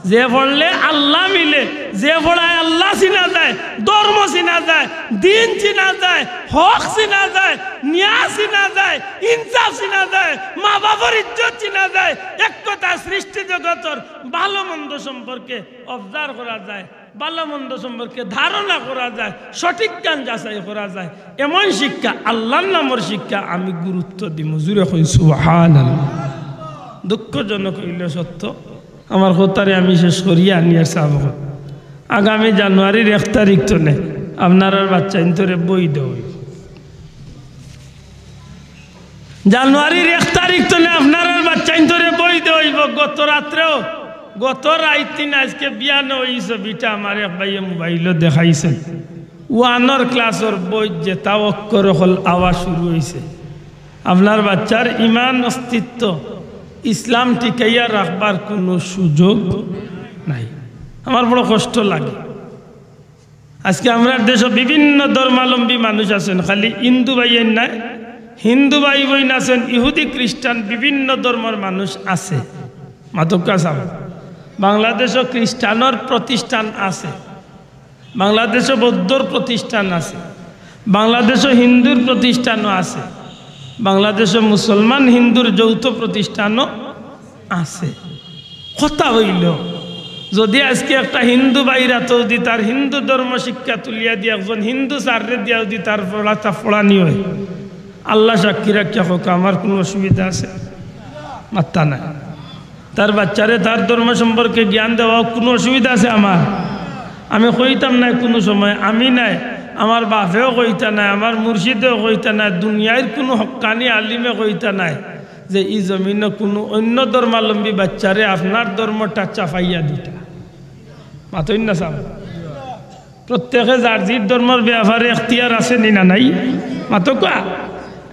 যে পড়লে আল্লা মিলে, যে পড়ায় আল্লা চিনা যায়, ধর্ম চিনা যায়, দিন চিনা যায়, হক চিনা যায়, নিয়া চিনা যায়, ইনসাফ চিনা যায়, মা বাপর ইজ্জত চিনা যায়, এক কথা সৃষ্টি জগতর ভালো মন্দ সম্পর্কে observe করা যায়, ভালো মন্দ সম্পর্কে ধারণা করা যায়, সঠিক কান যাচাই করা যায়। এমন শিক্ষা, আল্লার নামর শিক্ষা আমি গুরুত্ব দিমু। জুরে কইন সুবহানাল্লাহ। দুঃখজনক অইলেও সত্য, আমার কথারে আমি শেষ করিয়া আনিয়ার সাব। আগামী জানুয়ারির এক তারিখ তনে আপনারার বাচ্চাইন্তরে বই দেওয়া অইবো। জানুয়ারির এক তারিখ তনে আপনারার বাচ্চাইন্তরে বই দেওয়া অইবো। গত রাত্রেও, গত রাইত তিন, আইজকে বিয়ানো অইছে, বিটা আমার এক ভাইয়ে মোবাইলো দেখাইছে। ওয়ানর ক্লাসর বই যেতা অক্ষর অকল আওয়া শুরু অইছে। আপনার বাচ্চার ইমান অস্তিত্ব, ইসলাম টিকাইয়া রাখবার কুনু সুযোগ নাই। আমার বড় কষ্ট লাগে। আইজকে আমরার দেশো বিভিন্ন ধর্মাবলম্বী মানুষ আছইন, খালি হিন্দু ভাইয়াইন নায়, হিন্দু ভাই বইন আছইন, ইহুদি খ্রিস্টান বিভিন্ন ধর্মর মানুষ আছে। মাতউক্কা সাব, বাংলাদেশো খ্রিস্টানর প্রতিষ্ঠান আছে, বাংলাদেশো বৌদ্ধর প্রতিষ্ঠান আছে, বাংলাদেশো হিন্দুর প্রতিষ্ঠানও আছে, বাংলাদেশো মুসলমান হিন্দুর যৌথ প্রতিষ্ঠানও আছে। কথা অইলো, যুদি আইজকে একটা হিন্দু ভাইর আতো যুদি তার হিন্দু ধর্ম শিক্ষা তুলিয়া দিয়া একজন হিন্দু স্যাররে দিয়া যুদি তার পড়াটা পড়ানি অয়, আল্লা সাক্ষী রাখিয়া কউক্কা, আমার কুনু অসুবিধা আছে? মাত্তা নাই। তার বাচ্চারে তার ধর্ম সম্পর্কে জ্ঞান দেওয়া কুনু অসুবিধা আছে আমার? আমি কইতাম নায় কুনু সময়, আমি নায়, আমার বাপেও কইতা নায়, আমার মুর্শিদেও কইতা নায়, দুনিয়ার কুনু হক্কানি আলিমে কইতা নায় যে ই জমিনো কুনু অইন্য ধর্মাবলম্বী বাচ্চারে আপনার ধর্মটা চাপাইয়া দিতা। মাতইন না সাব। প্রত্যেকে যার জির ধর্মর ব্যাপারে এখতিয়ার আছে নি না নাই? মাতউক্কা,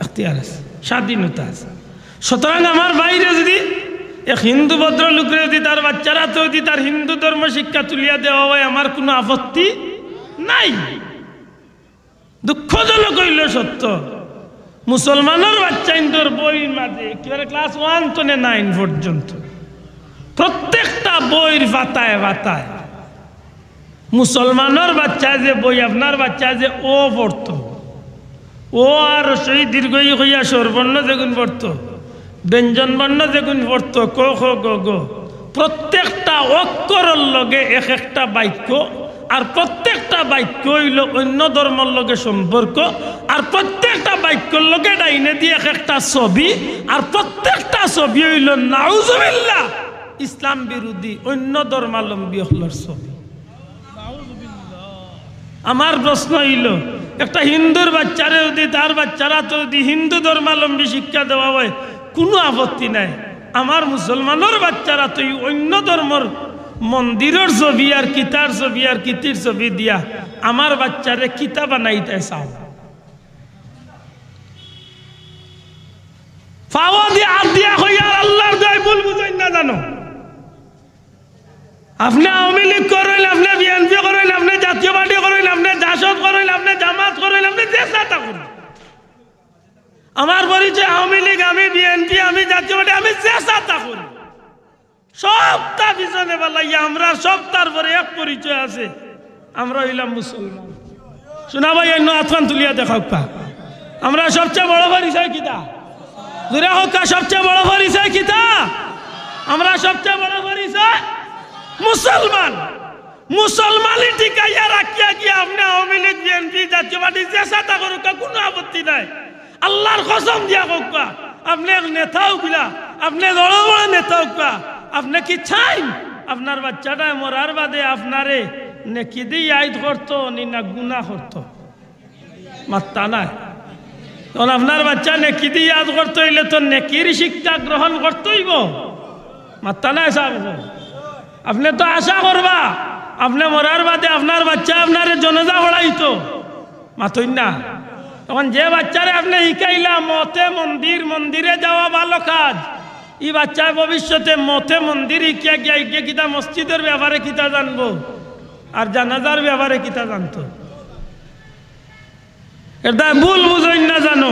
এখতিয়ার আছে, স্বাধীনতা আছে। সুতরাং আমার ভাইরে যুদি, এক হিন্দু ভদ্রলোকরে যুদি তার বাচ্চার আতো যুদি তার হিন্দু ধর্ম শিক্ষা তুলিয়া দেওয়া অয়, আমার কুনু আপত্তি নাই। দুঃখজনক অইলো সত্য, মুসলমানর বাচ্চাইন্তর বইর মাঝে একেবারে class one তনে nine পর্যন্ত প্রত্যেকটা বইর পাতায় পাতায় মুসলমানর বাচ্চায় যে বই, আপনার বাচ্চায় যে অ পড়তো, অ আর হ্রস্ব ই দীর্ঘ ঈ কইয়া স্বরবর্ণ যেগুন পড়তো, ব্যঞ্জনবর্ণ যেগুন পড়তো, ক, খ, গ, ঘ, প্রত্যেকটা অক্ষরর লগে এক একটা বাক্য, আর প্রত্যেকটা বাক্য অইলো অইন্য ধর্মর লগে সম্পর্ক, আর প্রত্যেকটা বাক্যর লগে ডাইনেদি এক একটা ছবি, আর প্রত্যেকটা ছবি অইলো নাউজুবিল্লাহ ইসলাম বিরোধী অইন্য ধর্মাবলম্বী অকলর ছবি। আমার প্রশ্ন অইলো, একটা হিন্দুর বাচ্চারে যুদি তার বাচ্চার আতো যুদি হিন্দু ধর্মাবলম্বী শিক্ষা দেওয়া অয়, কুনু আপত্তি নাই। আমার মুসলমানর বাচ্চার আতো ই অইন্য ধর্মর মন্দিরর ছবি আর কিতার ছবি আর কিতির ছবি দিয়া আমার বাচ্চারে কিতা বানাইতায় চাও? পাওদি আত দিয়া কইয়ার আল্লার দোয়াই ভুল বুঝইন না জানো। আপনে আওয়ামী লীগ করইন, আপনে বিএনপি করইন, আপনে জাতীয় পার্টি করইন, আপনে জাসদ করইন, আপনে জামাত করইন, আপনে যেতা করইন। আমার পরিচয় আওয়ামী লীগ, আমি বিএনপি, আমি জাতীয় পার্টি, আমি যেতা করইন। সবতা পিছনে বালাইয়া আমরা সবতার পরে এক পরিচয় আছে, আমরা অইলাম মুসলমান। শুনা ভাই, অন্য আতখান তুলিয়া দেখাউক্কা। আমরা সবচেয়ে বড় পরিচয় কিতা? জুরে কউক্কা, সবচেয়ে বড় পরিচয় কিতা? আমরা সবচেয়ে বড় পরিচয় মুসলমান। মুসলমানি টিকাইয়া রাখিয়া গিয়া আপনে আওয়ামী লীগ, বিএনপি, জাতীয় পার্টি যেছাতা করউক্কা, কুনু আপত্তি নাই। আল্লার কসম দিয়া কউক্কা, আপনে এক নেতা অউক্কা, আপনে বড় বড় নেতা অউক্কা, আপনে কি চাইন আপনার বাচ্চাটায় মরার বাদে আপনারে নেকি দি ইয়াদ করতো নি না গুনা করতো? মাত্তা নাই। তখন আপনার বাচ্চা নেকি দি ইয়াদ করতো অইলে তো নেকির শিক্ষা গ্রহণ করতো অইবো। মাত্তা নাই সাব। আপনে তো আশা করবা, আপনে মরার বাদে আপনার বাচ্চায় আপনারে জানাজা পড়াইতো। মাতইন না। তখন যে বাচ্চারে আপনে শিখাইলা মতে মন্দির, মন্দিরে যাওয়া ভালো কাজ, ই বাচ্চায় ভবিষ্যতে মতে মন্দির শিখিয়া গিয়া, গিয়া কিতা মসজিদর ব্যাপারে কিতা জানবো, আর জানাজার ব্যাপারে কিতা জানতো? এরদায় ভুল বুঝইন না জানো।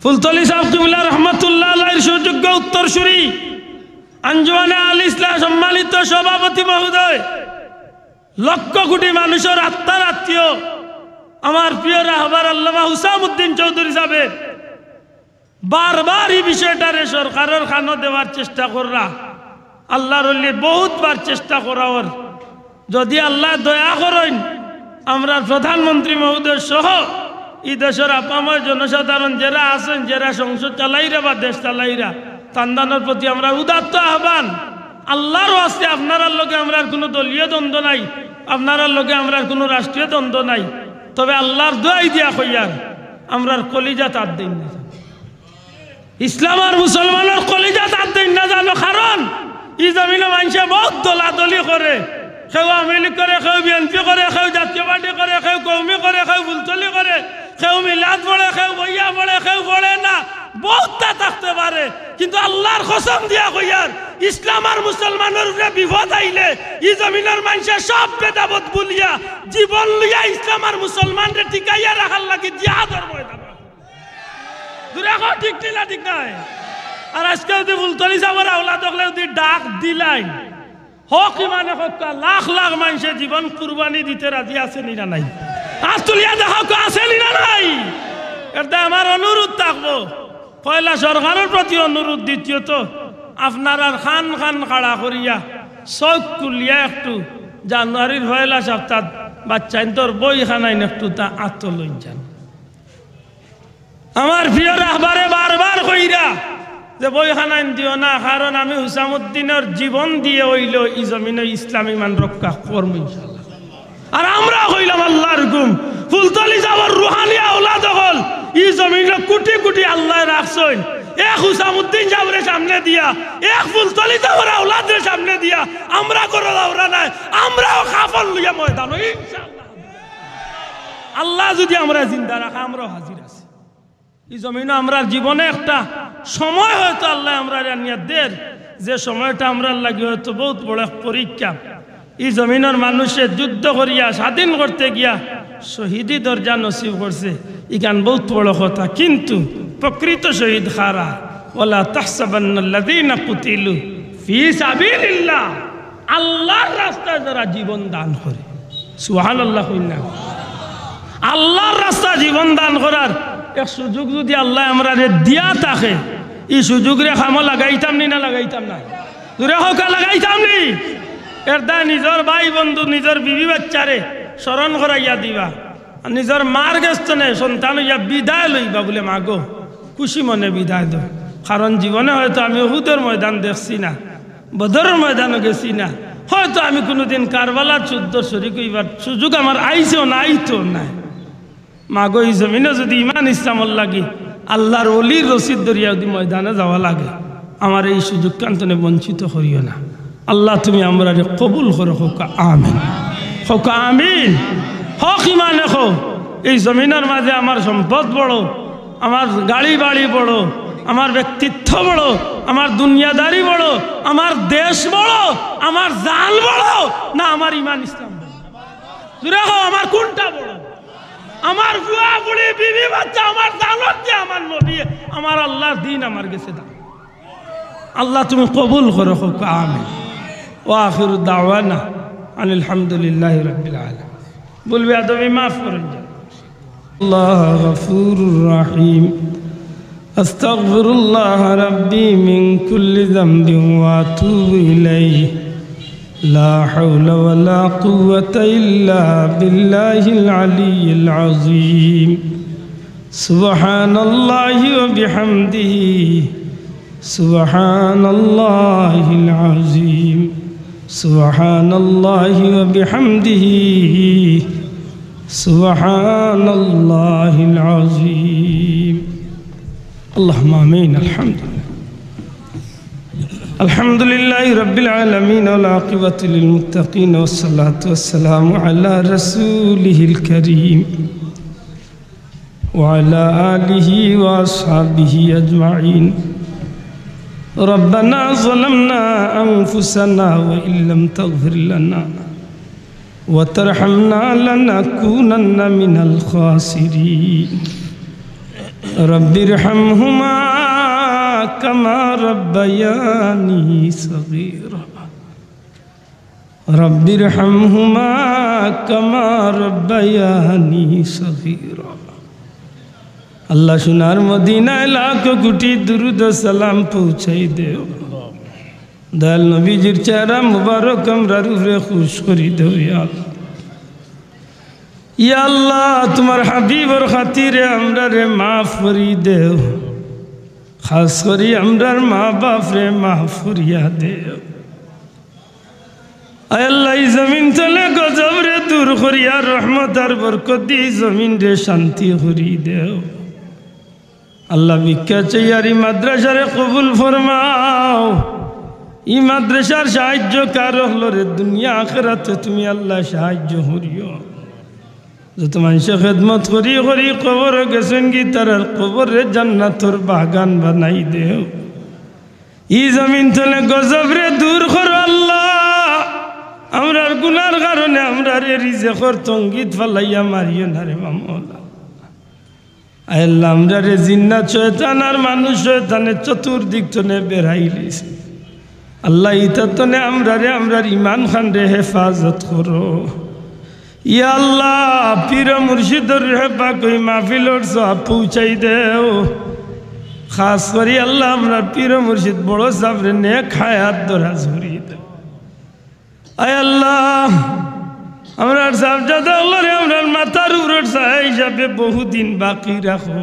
ফুলতলি সাব কিবলা রহমতুল্লাহ আলাইহির সুযোগ্য উত্তরসূরি, আঞ্জুমানে আল ইসলাহ সম্মানিত সভাপতি মহোদয়, লক্ষ কোটি মানুষর আত্মার আত্মীয়, আমার প্রিয় রাহবার আল্লামা হুসামউদ্দিন চৌধুরী সাবে বারবার ই বিষয়টারে সরকারর কানো দেওয়ার চেষ্টা কররা। আল্লার অলি, বহুতবার চেষ্টা করা অর। যদি আল্লায় দয়া করইন, আমরার প্রধানমন্ত্রী মহোদয় সহ ই দেশর আপামর জনসাধারণ যেরা আছইন, যেরা সংসদ চালাইরা বা দেশ চালাইরা, তান্দানর প্রতি আমরার উদাত্ত আহ্বান, আল্লার ওয়াস্তে আপনারার লগে আমরার কুনু দলীয় দ্বন্দ্ব নাই, আপনারার লগে আমরার কুনু রাষ্ট্রীয় দ্বন্দ্ব নাই। তবে আল্লার দোয়াই দিয়া কইয়ার, আমরার কলিজাত আত দেইন না। ইসলাম আর মুসলমানর কলিজাত আত দেইন না জানো, কারণ ই জমিনো মানষে বউত দলাদলি করে, কেউ আওয়ামী লীগ করে, কেউ বিএনপি করে, কেউ জাতীয় পার্টি করে, কেউ কওমি করে, কেউ ফুলতলি করে, কেউ মিলাদ পড়ে, কেউ বইয়া পড়ে, কেউ পড়ে না, বউততা থাকতে পারে, কিন্তু আল্লার কসম দিয়া কইয়ার, ইসলাম আর মুসলমানর উপরে বিপদ আইলে ই জমিনর মানষে সব ভেদাভেদ ভুলিয়া জীবন লইয়া ইসলাম আর মুসলমানরে টিকাইয়া রাখার লাগি জিহাদর ময়দান। জুরে কও, ঠিক নি না ঠিক নায়? আর আইজকে যুদি ফুলতলি সাবর আওলাদ অকলে যুদি ডাক দিলাইন, হক ইমানে কউক্কা, লাখ লাখ মানষে জীবন কুরবানি দিতে রাজি আছে নি না নাই? আত তুলিয়া দেখাউক্কা, আছে নি না নাই? এরদায় আমার অনুরোধ থাকবো, পয়লা সরকারর প্রতি অনুরোধ, দ্বিতীয়ত আপনারার কান কান খাড়া করিয়া চউখ খুলিয়া একটু জানুয়ারির পয়লা সাপ্তাত বাচ্চাইন্তর বইখানাইন একটু তা আতো লইন যান। আমার প্রিয় রাহবারে বারবার কইরা যে বইখানাইন দিও না, কারণ আমি হুসামউদ্দিনর জীবন দিয়া অইলেও ই জমিনো ইসলাম ইমান রক্ষা করমু ইনশাআল্লাহ। আর আমরা কইলাম আল্লার হুকুম, ফুলতলি সাবর রুহানি আওলাদ অকল ই জমিনো কোটি কোটি আল্লায় রাখছইন। এক হুসামউদ্দিন সাবরে সামনে দিয়া, এক ফুলতলি সাবর আওলাদরে সামনে দিয়া আমরা করো দাওরা নাই, আমরাও কাফন লইয়া ময়দানো ইনশাআল্লাহ। আল্লায় যুদি আমরারে জিন্দা রাখে, আমরাও হাজির আছি। ই জমিনো আমরার জীবনে একটা সময় হয়তো আল্লায় আমরারে আনিয়া দের, যে সময়টা আমরার লাগি হয়তো বউত বড় এক পরীক্ষা। ই জমিনর মানষে যুদ্ধ করিয়া স্বাধীন করতে গিয়া শহীদি দরজা নসিব করছে, ইখান বউত বড় কথা। কিন্তু প্রকৃত শহীদ কারা? ওয়ালা তাহসাবান্নাল্লাযীনা কুতিলু ফী সাবিলিল্লাহ, আল্লার রাস্তায় যারা জীবন দান করে। সুবহানাল্লাহ কইন না। আল্লার রাস্তায় জীবন দান করার এক সুযোগ যুদি আল্লায় আমরারে দিয়া থাকে, ই সুযোগরে কামো লাগাইতাম নি না লাগাইতাম না? জুরে কউক্কা, লাগাইতাম নি? এরদায় নিজর ভাই বন্ধু, নিজর বিবি বাচ্চারে স্মরণ করাইয়া দিবা। আর নিজর মার গেছ থনে সন্তান অইয়া বিদায় লইবা বুলে, "মা গো, খুশি মনে বিদায় দেও।" কারণ জীবনে হয়তো আমি উহুদর ময়দান দেখছি না, বদরর ময়দানো গেছি না, হয়তো আমি কুনুদিন কারবালার যুদ্ধর শরিক অইবার সুযোগ আমার আইছেও না, আইতো নায়। মা গো, ই জমিনো যুদি ইমান ইসলামর লাগি আল্লার অলির রশিদ ধরিয়া যুদি ময়দানো যাওয়া লাগে, আমারে ই সুযোগখান থনে বঞ্চিত করিও না। আল্লাহ, তুমি আমরারে কবুল করো, কউক্কা আমিন। কউক্কা আমিন। হক ইমানে কও, ই জমিনর মাঝে আমার সম্পদ বড়, আমার গাড়ি বাড়ি বড়, আমার ব্যক্তিত্ব বড়, আমার দুনিয়াদারি বড়, আমার দেশ বড়, আমার জান বড়, না আমার ইমান ইসলাম বড়? জুরে কও, আমার কুনটা বড়? আমার ফুয়া ফুড়ি, বিবি বাচ্চা, আমার জানর চেয়ে আমার নবী, আমার আল্লার দিন আমার গেছে দাম। আল্লাহ তুমি কবুল করো, কউক্কা আমিন। ওয়া আখিরু দাওয়ানা আনিল হামদুলিল্লাহি রাব্বিল আলামিন। ভুল বেয়াদবি মাফ করইন। الله غفور رحيم. أستغفر الله ربي من كل ذنب وأتوب إليه. لا حول ولا قوة إلا بالله العلي العظيم. سبحان الله وبحمده. سبحان الله العظيم. سبحان الله وبحمده. سبحان الله العظيم. اللهم آمين. الحمد لله. الحمد لله رب العالمين، والعاقبة للمتقين، والصلاة والسلام على رسوله الكريم وعلى آله وأصحابه أجمعين. ربنا ظلمنا أنفسنا وإن لم تغفر لنا وترحمنا لنكونن من الخاسرين. رب ارحمهما كما ربياني صغيرا. رب ارحمهما كما ربياني صغيرا. আল্লাহ, সোনার মদিনায় লাখ কোটি দুরুদ ও সালাম পৌঁছাই দেও। দয়াল নবীজির চেহারা মুবারক আমরার উপরে খুশ করি দেও, ইয়া আল্লাহ। ইয়া আল্লাহ, তোমার হাবিবর খাতিরে আমরারে মাফ করি দেও, খাস করি আমরার মা বাপরে মাফ করিয়া দেও। আয় আল্লাহ, ই জমিন তনে গজবরে দূর করিয়া রহমত আর বরকত দি ই জমিনরে শান্তি করি দেও। আল্লাহ, ভিক্ষা চাইয়ার ই মাদ্রাসারে কবুল ফরমাও। ই মাদ্রাসার সাহায্যকার অকলরে দুনিয়া আখেরাতে তুমি আল্লাহ সাহায্য করিও। যত মানষে খেদমত করি করি কবরো গেছইনগি, তারার কবররে জান্নাতর বাগান বানাই দেও। ই জমিন তনে গজবরে দূর করো আল্লাহ। আমরার গুনার কারণে আমরারে রিজেকর তঙ্গিত ফালাইয়া মারিও না রে বা মওলা। আয় আল্লাহ, আমরারে জিন্নাত শয়তান আর মানুষ শয়তানে চতুর্দিক তনে বেড়াইলিছে। আল্লাহ, ইতার তনে আমরারে, আমরার ইমান খানরে হেফাজত করো। ইয়া আল্লাহ, পীর মুর্শিদর রুহে পাক অউ মাহফিলর সওয়াব পৌঁছাই দেও। খাস করি আল্লাহ, আমরার পীর মুর্শিদ বড় সাবরে নেক হায়াত দরাজ করি দেও। আয় আল্লাহ, আমরার সাবজাদা অকলরে আমরার মাথার উপরর ছায়া হিসাবে বহুদিন বাকি রাখো।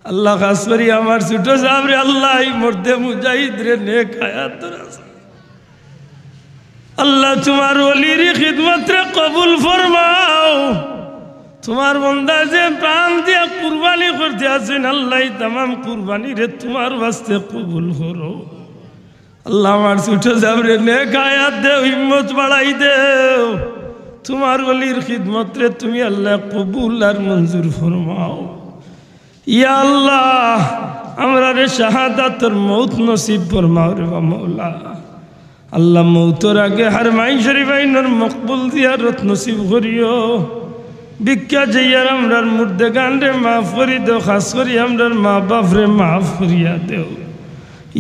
আল্লাহ, খাস করি আমার ছোট সাবরে আল্লাহ, ই মর্দে মুজাহিদরে নেক হায়াত দরাজ। আল্লাহ, তোমার ওলির ই খিদমতরে কবুল ফরমাও। তোমার বন্দা যে প্রাণ দিয়া কুরবানি করতে আছইন, আল্লাহ, ই তামাম কুরবানিরে তোমার ওয়াস্তে কবুল করো। আল্লাহ, আমার ছোট সাবরে নেক হায়াত দেও, হিম্মত বাড়াই দেও। তোমার ওলির খিদমতরে তুমি আল্লাহ কবুল আর মঞ্জুর ফরমাও। ইয়া আল্লাহ, আমরারে শাহাদাতর মউত নসিব ফরমাও রে বা মওলা। আল্লাহ, মউতর আগে হারমাইন শরীফাইনর মকবুল জিয়ারত নসিব করিও। ভিক্ষা চাইয়ার আমরার মুর্দেগানরে মাফ করি দেও, খাস করি আমরার মা বাপরে মাফ করিয়া দেও।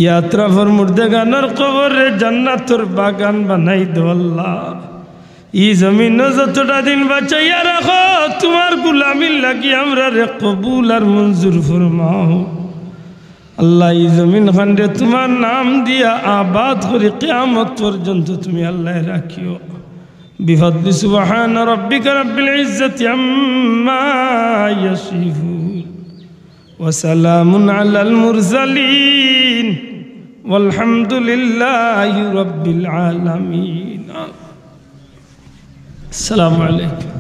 ই আতরাফর মুর্দেগানর কবররে জান্নাতর বাগান বানাই দেও আল্লাহ। ই জমিনো যতটা দিন বাঁচাইয়া রাখো, তোমার গুলামির লাগি আমরারে কবুল আর মঞ্জুর ফরমাও। আল্লাহ, ই জমিন খানরে তোমার নাম দিয়া আবাদ করি কিয়ামত পর্যন্ত তুমি আল্লাহ রাখিও। بفضل سبحان ربك رب العزة عما يصفون وسلام على المرسلين والحمد لله رب العالمين. السلام عليكم.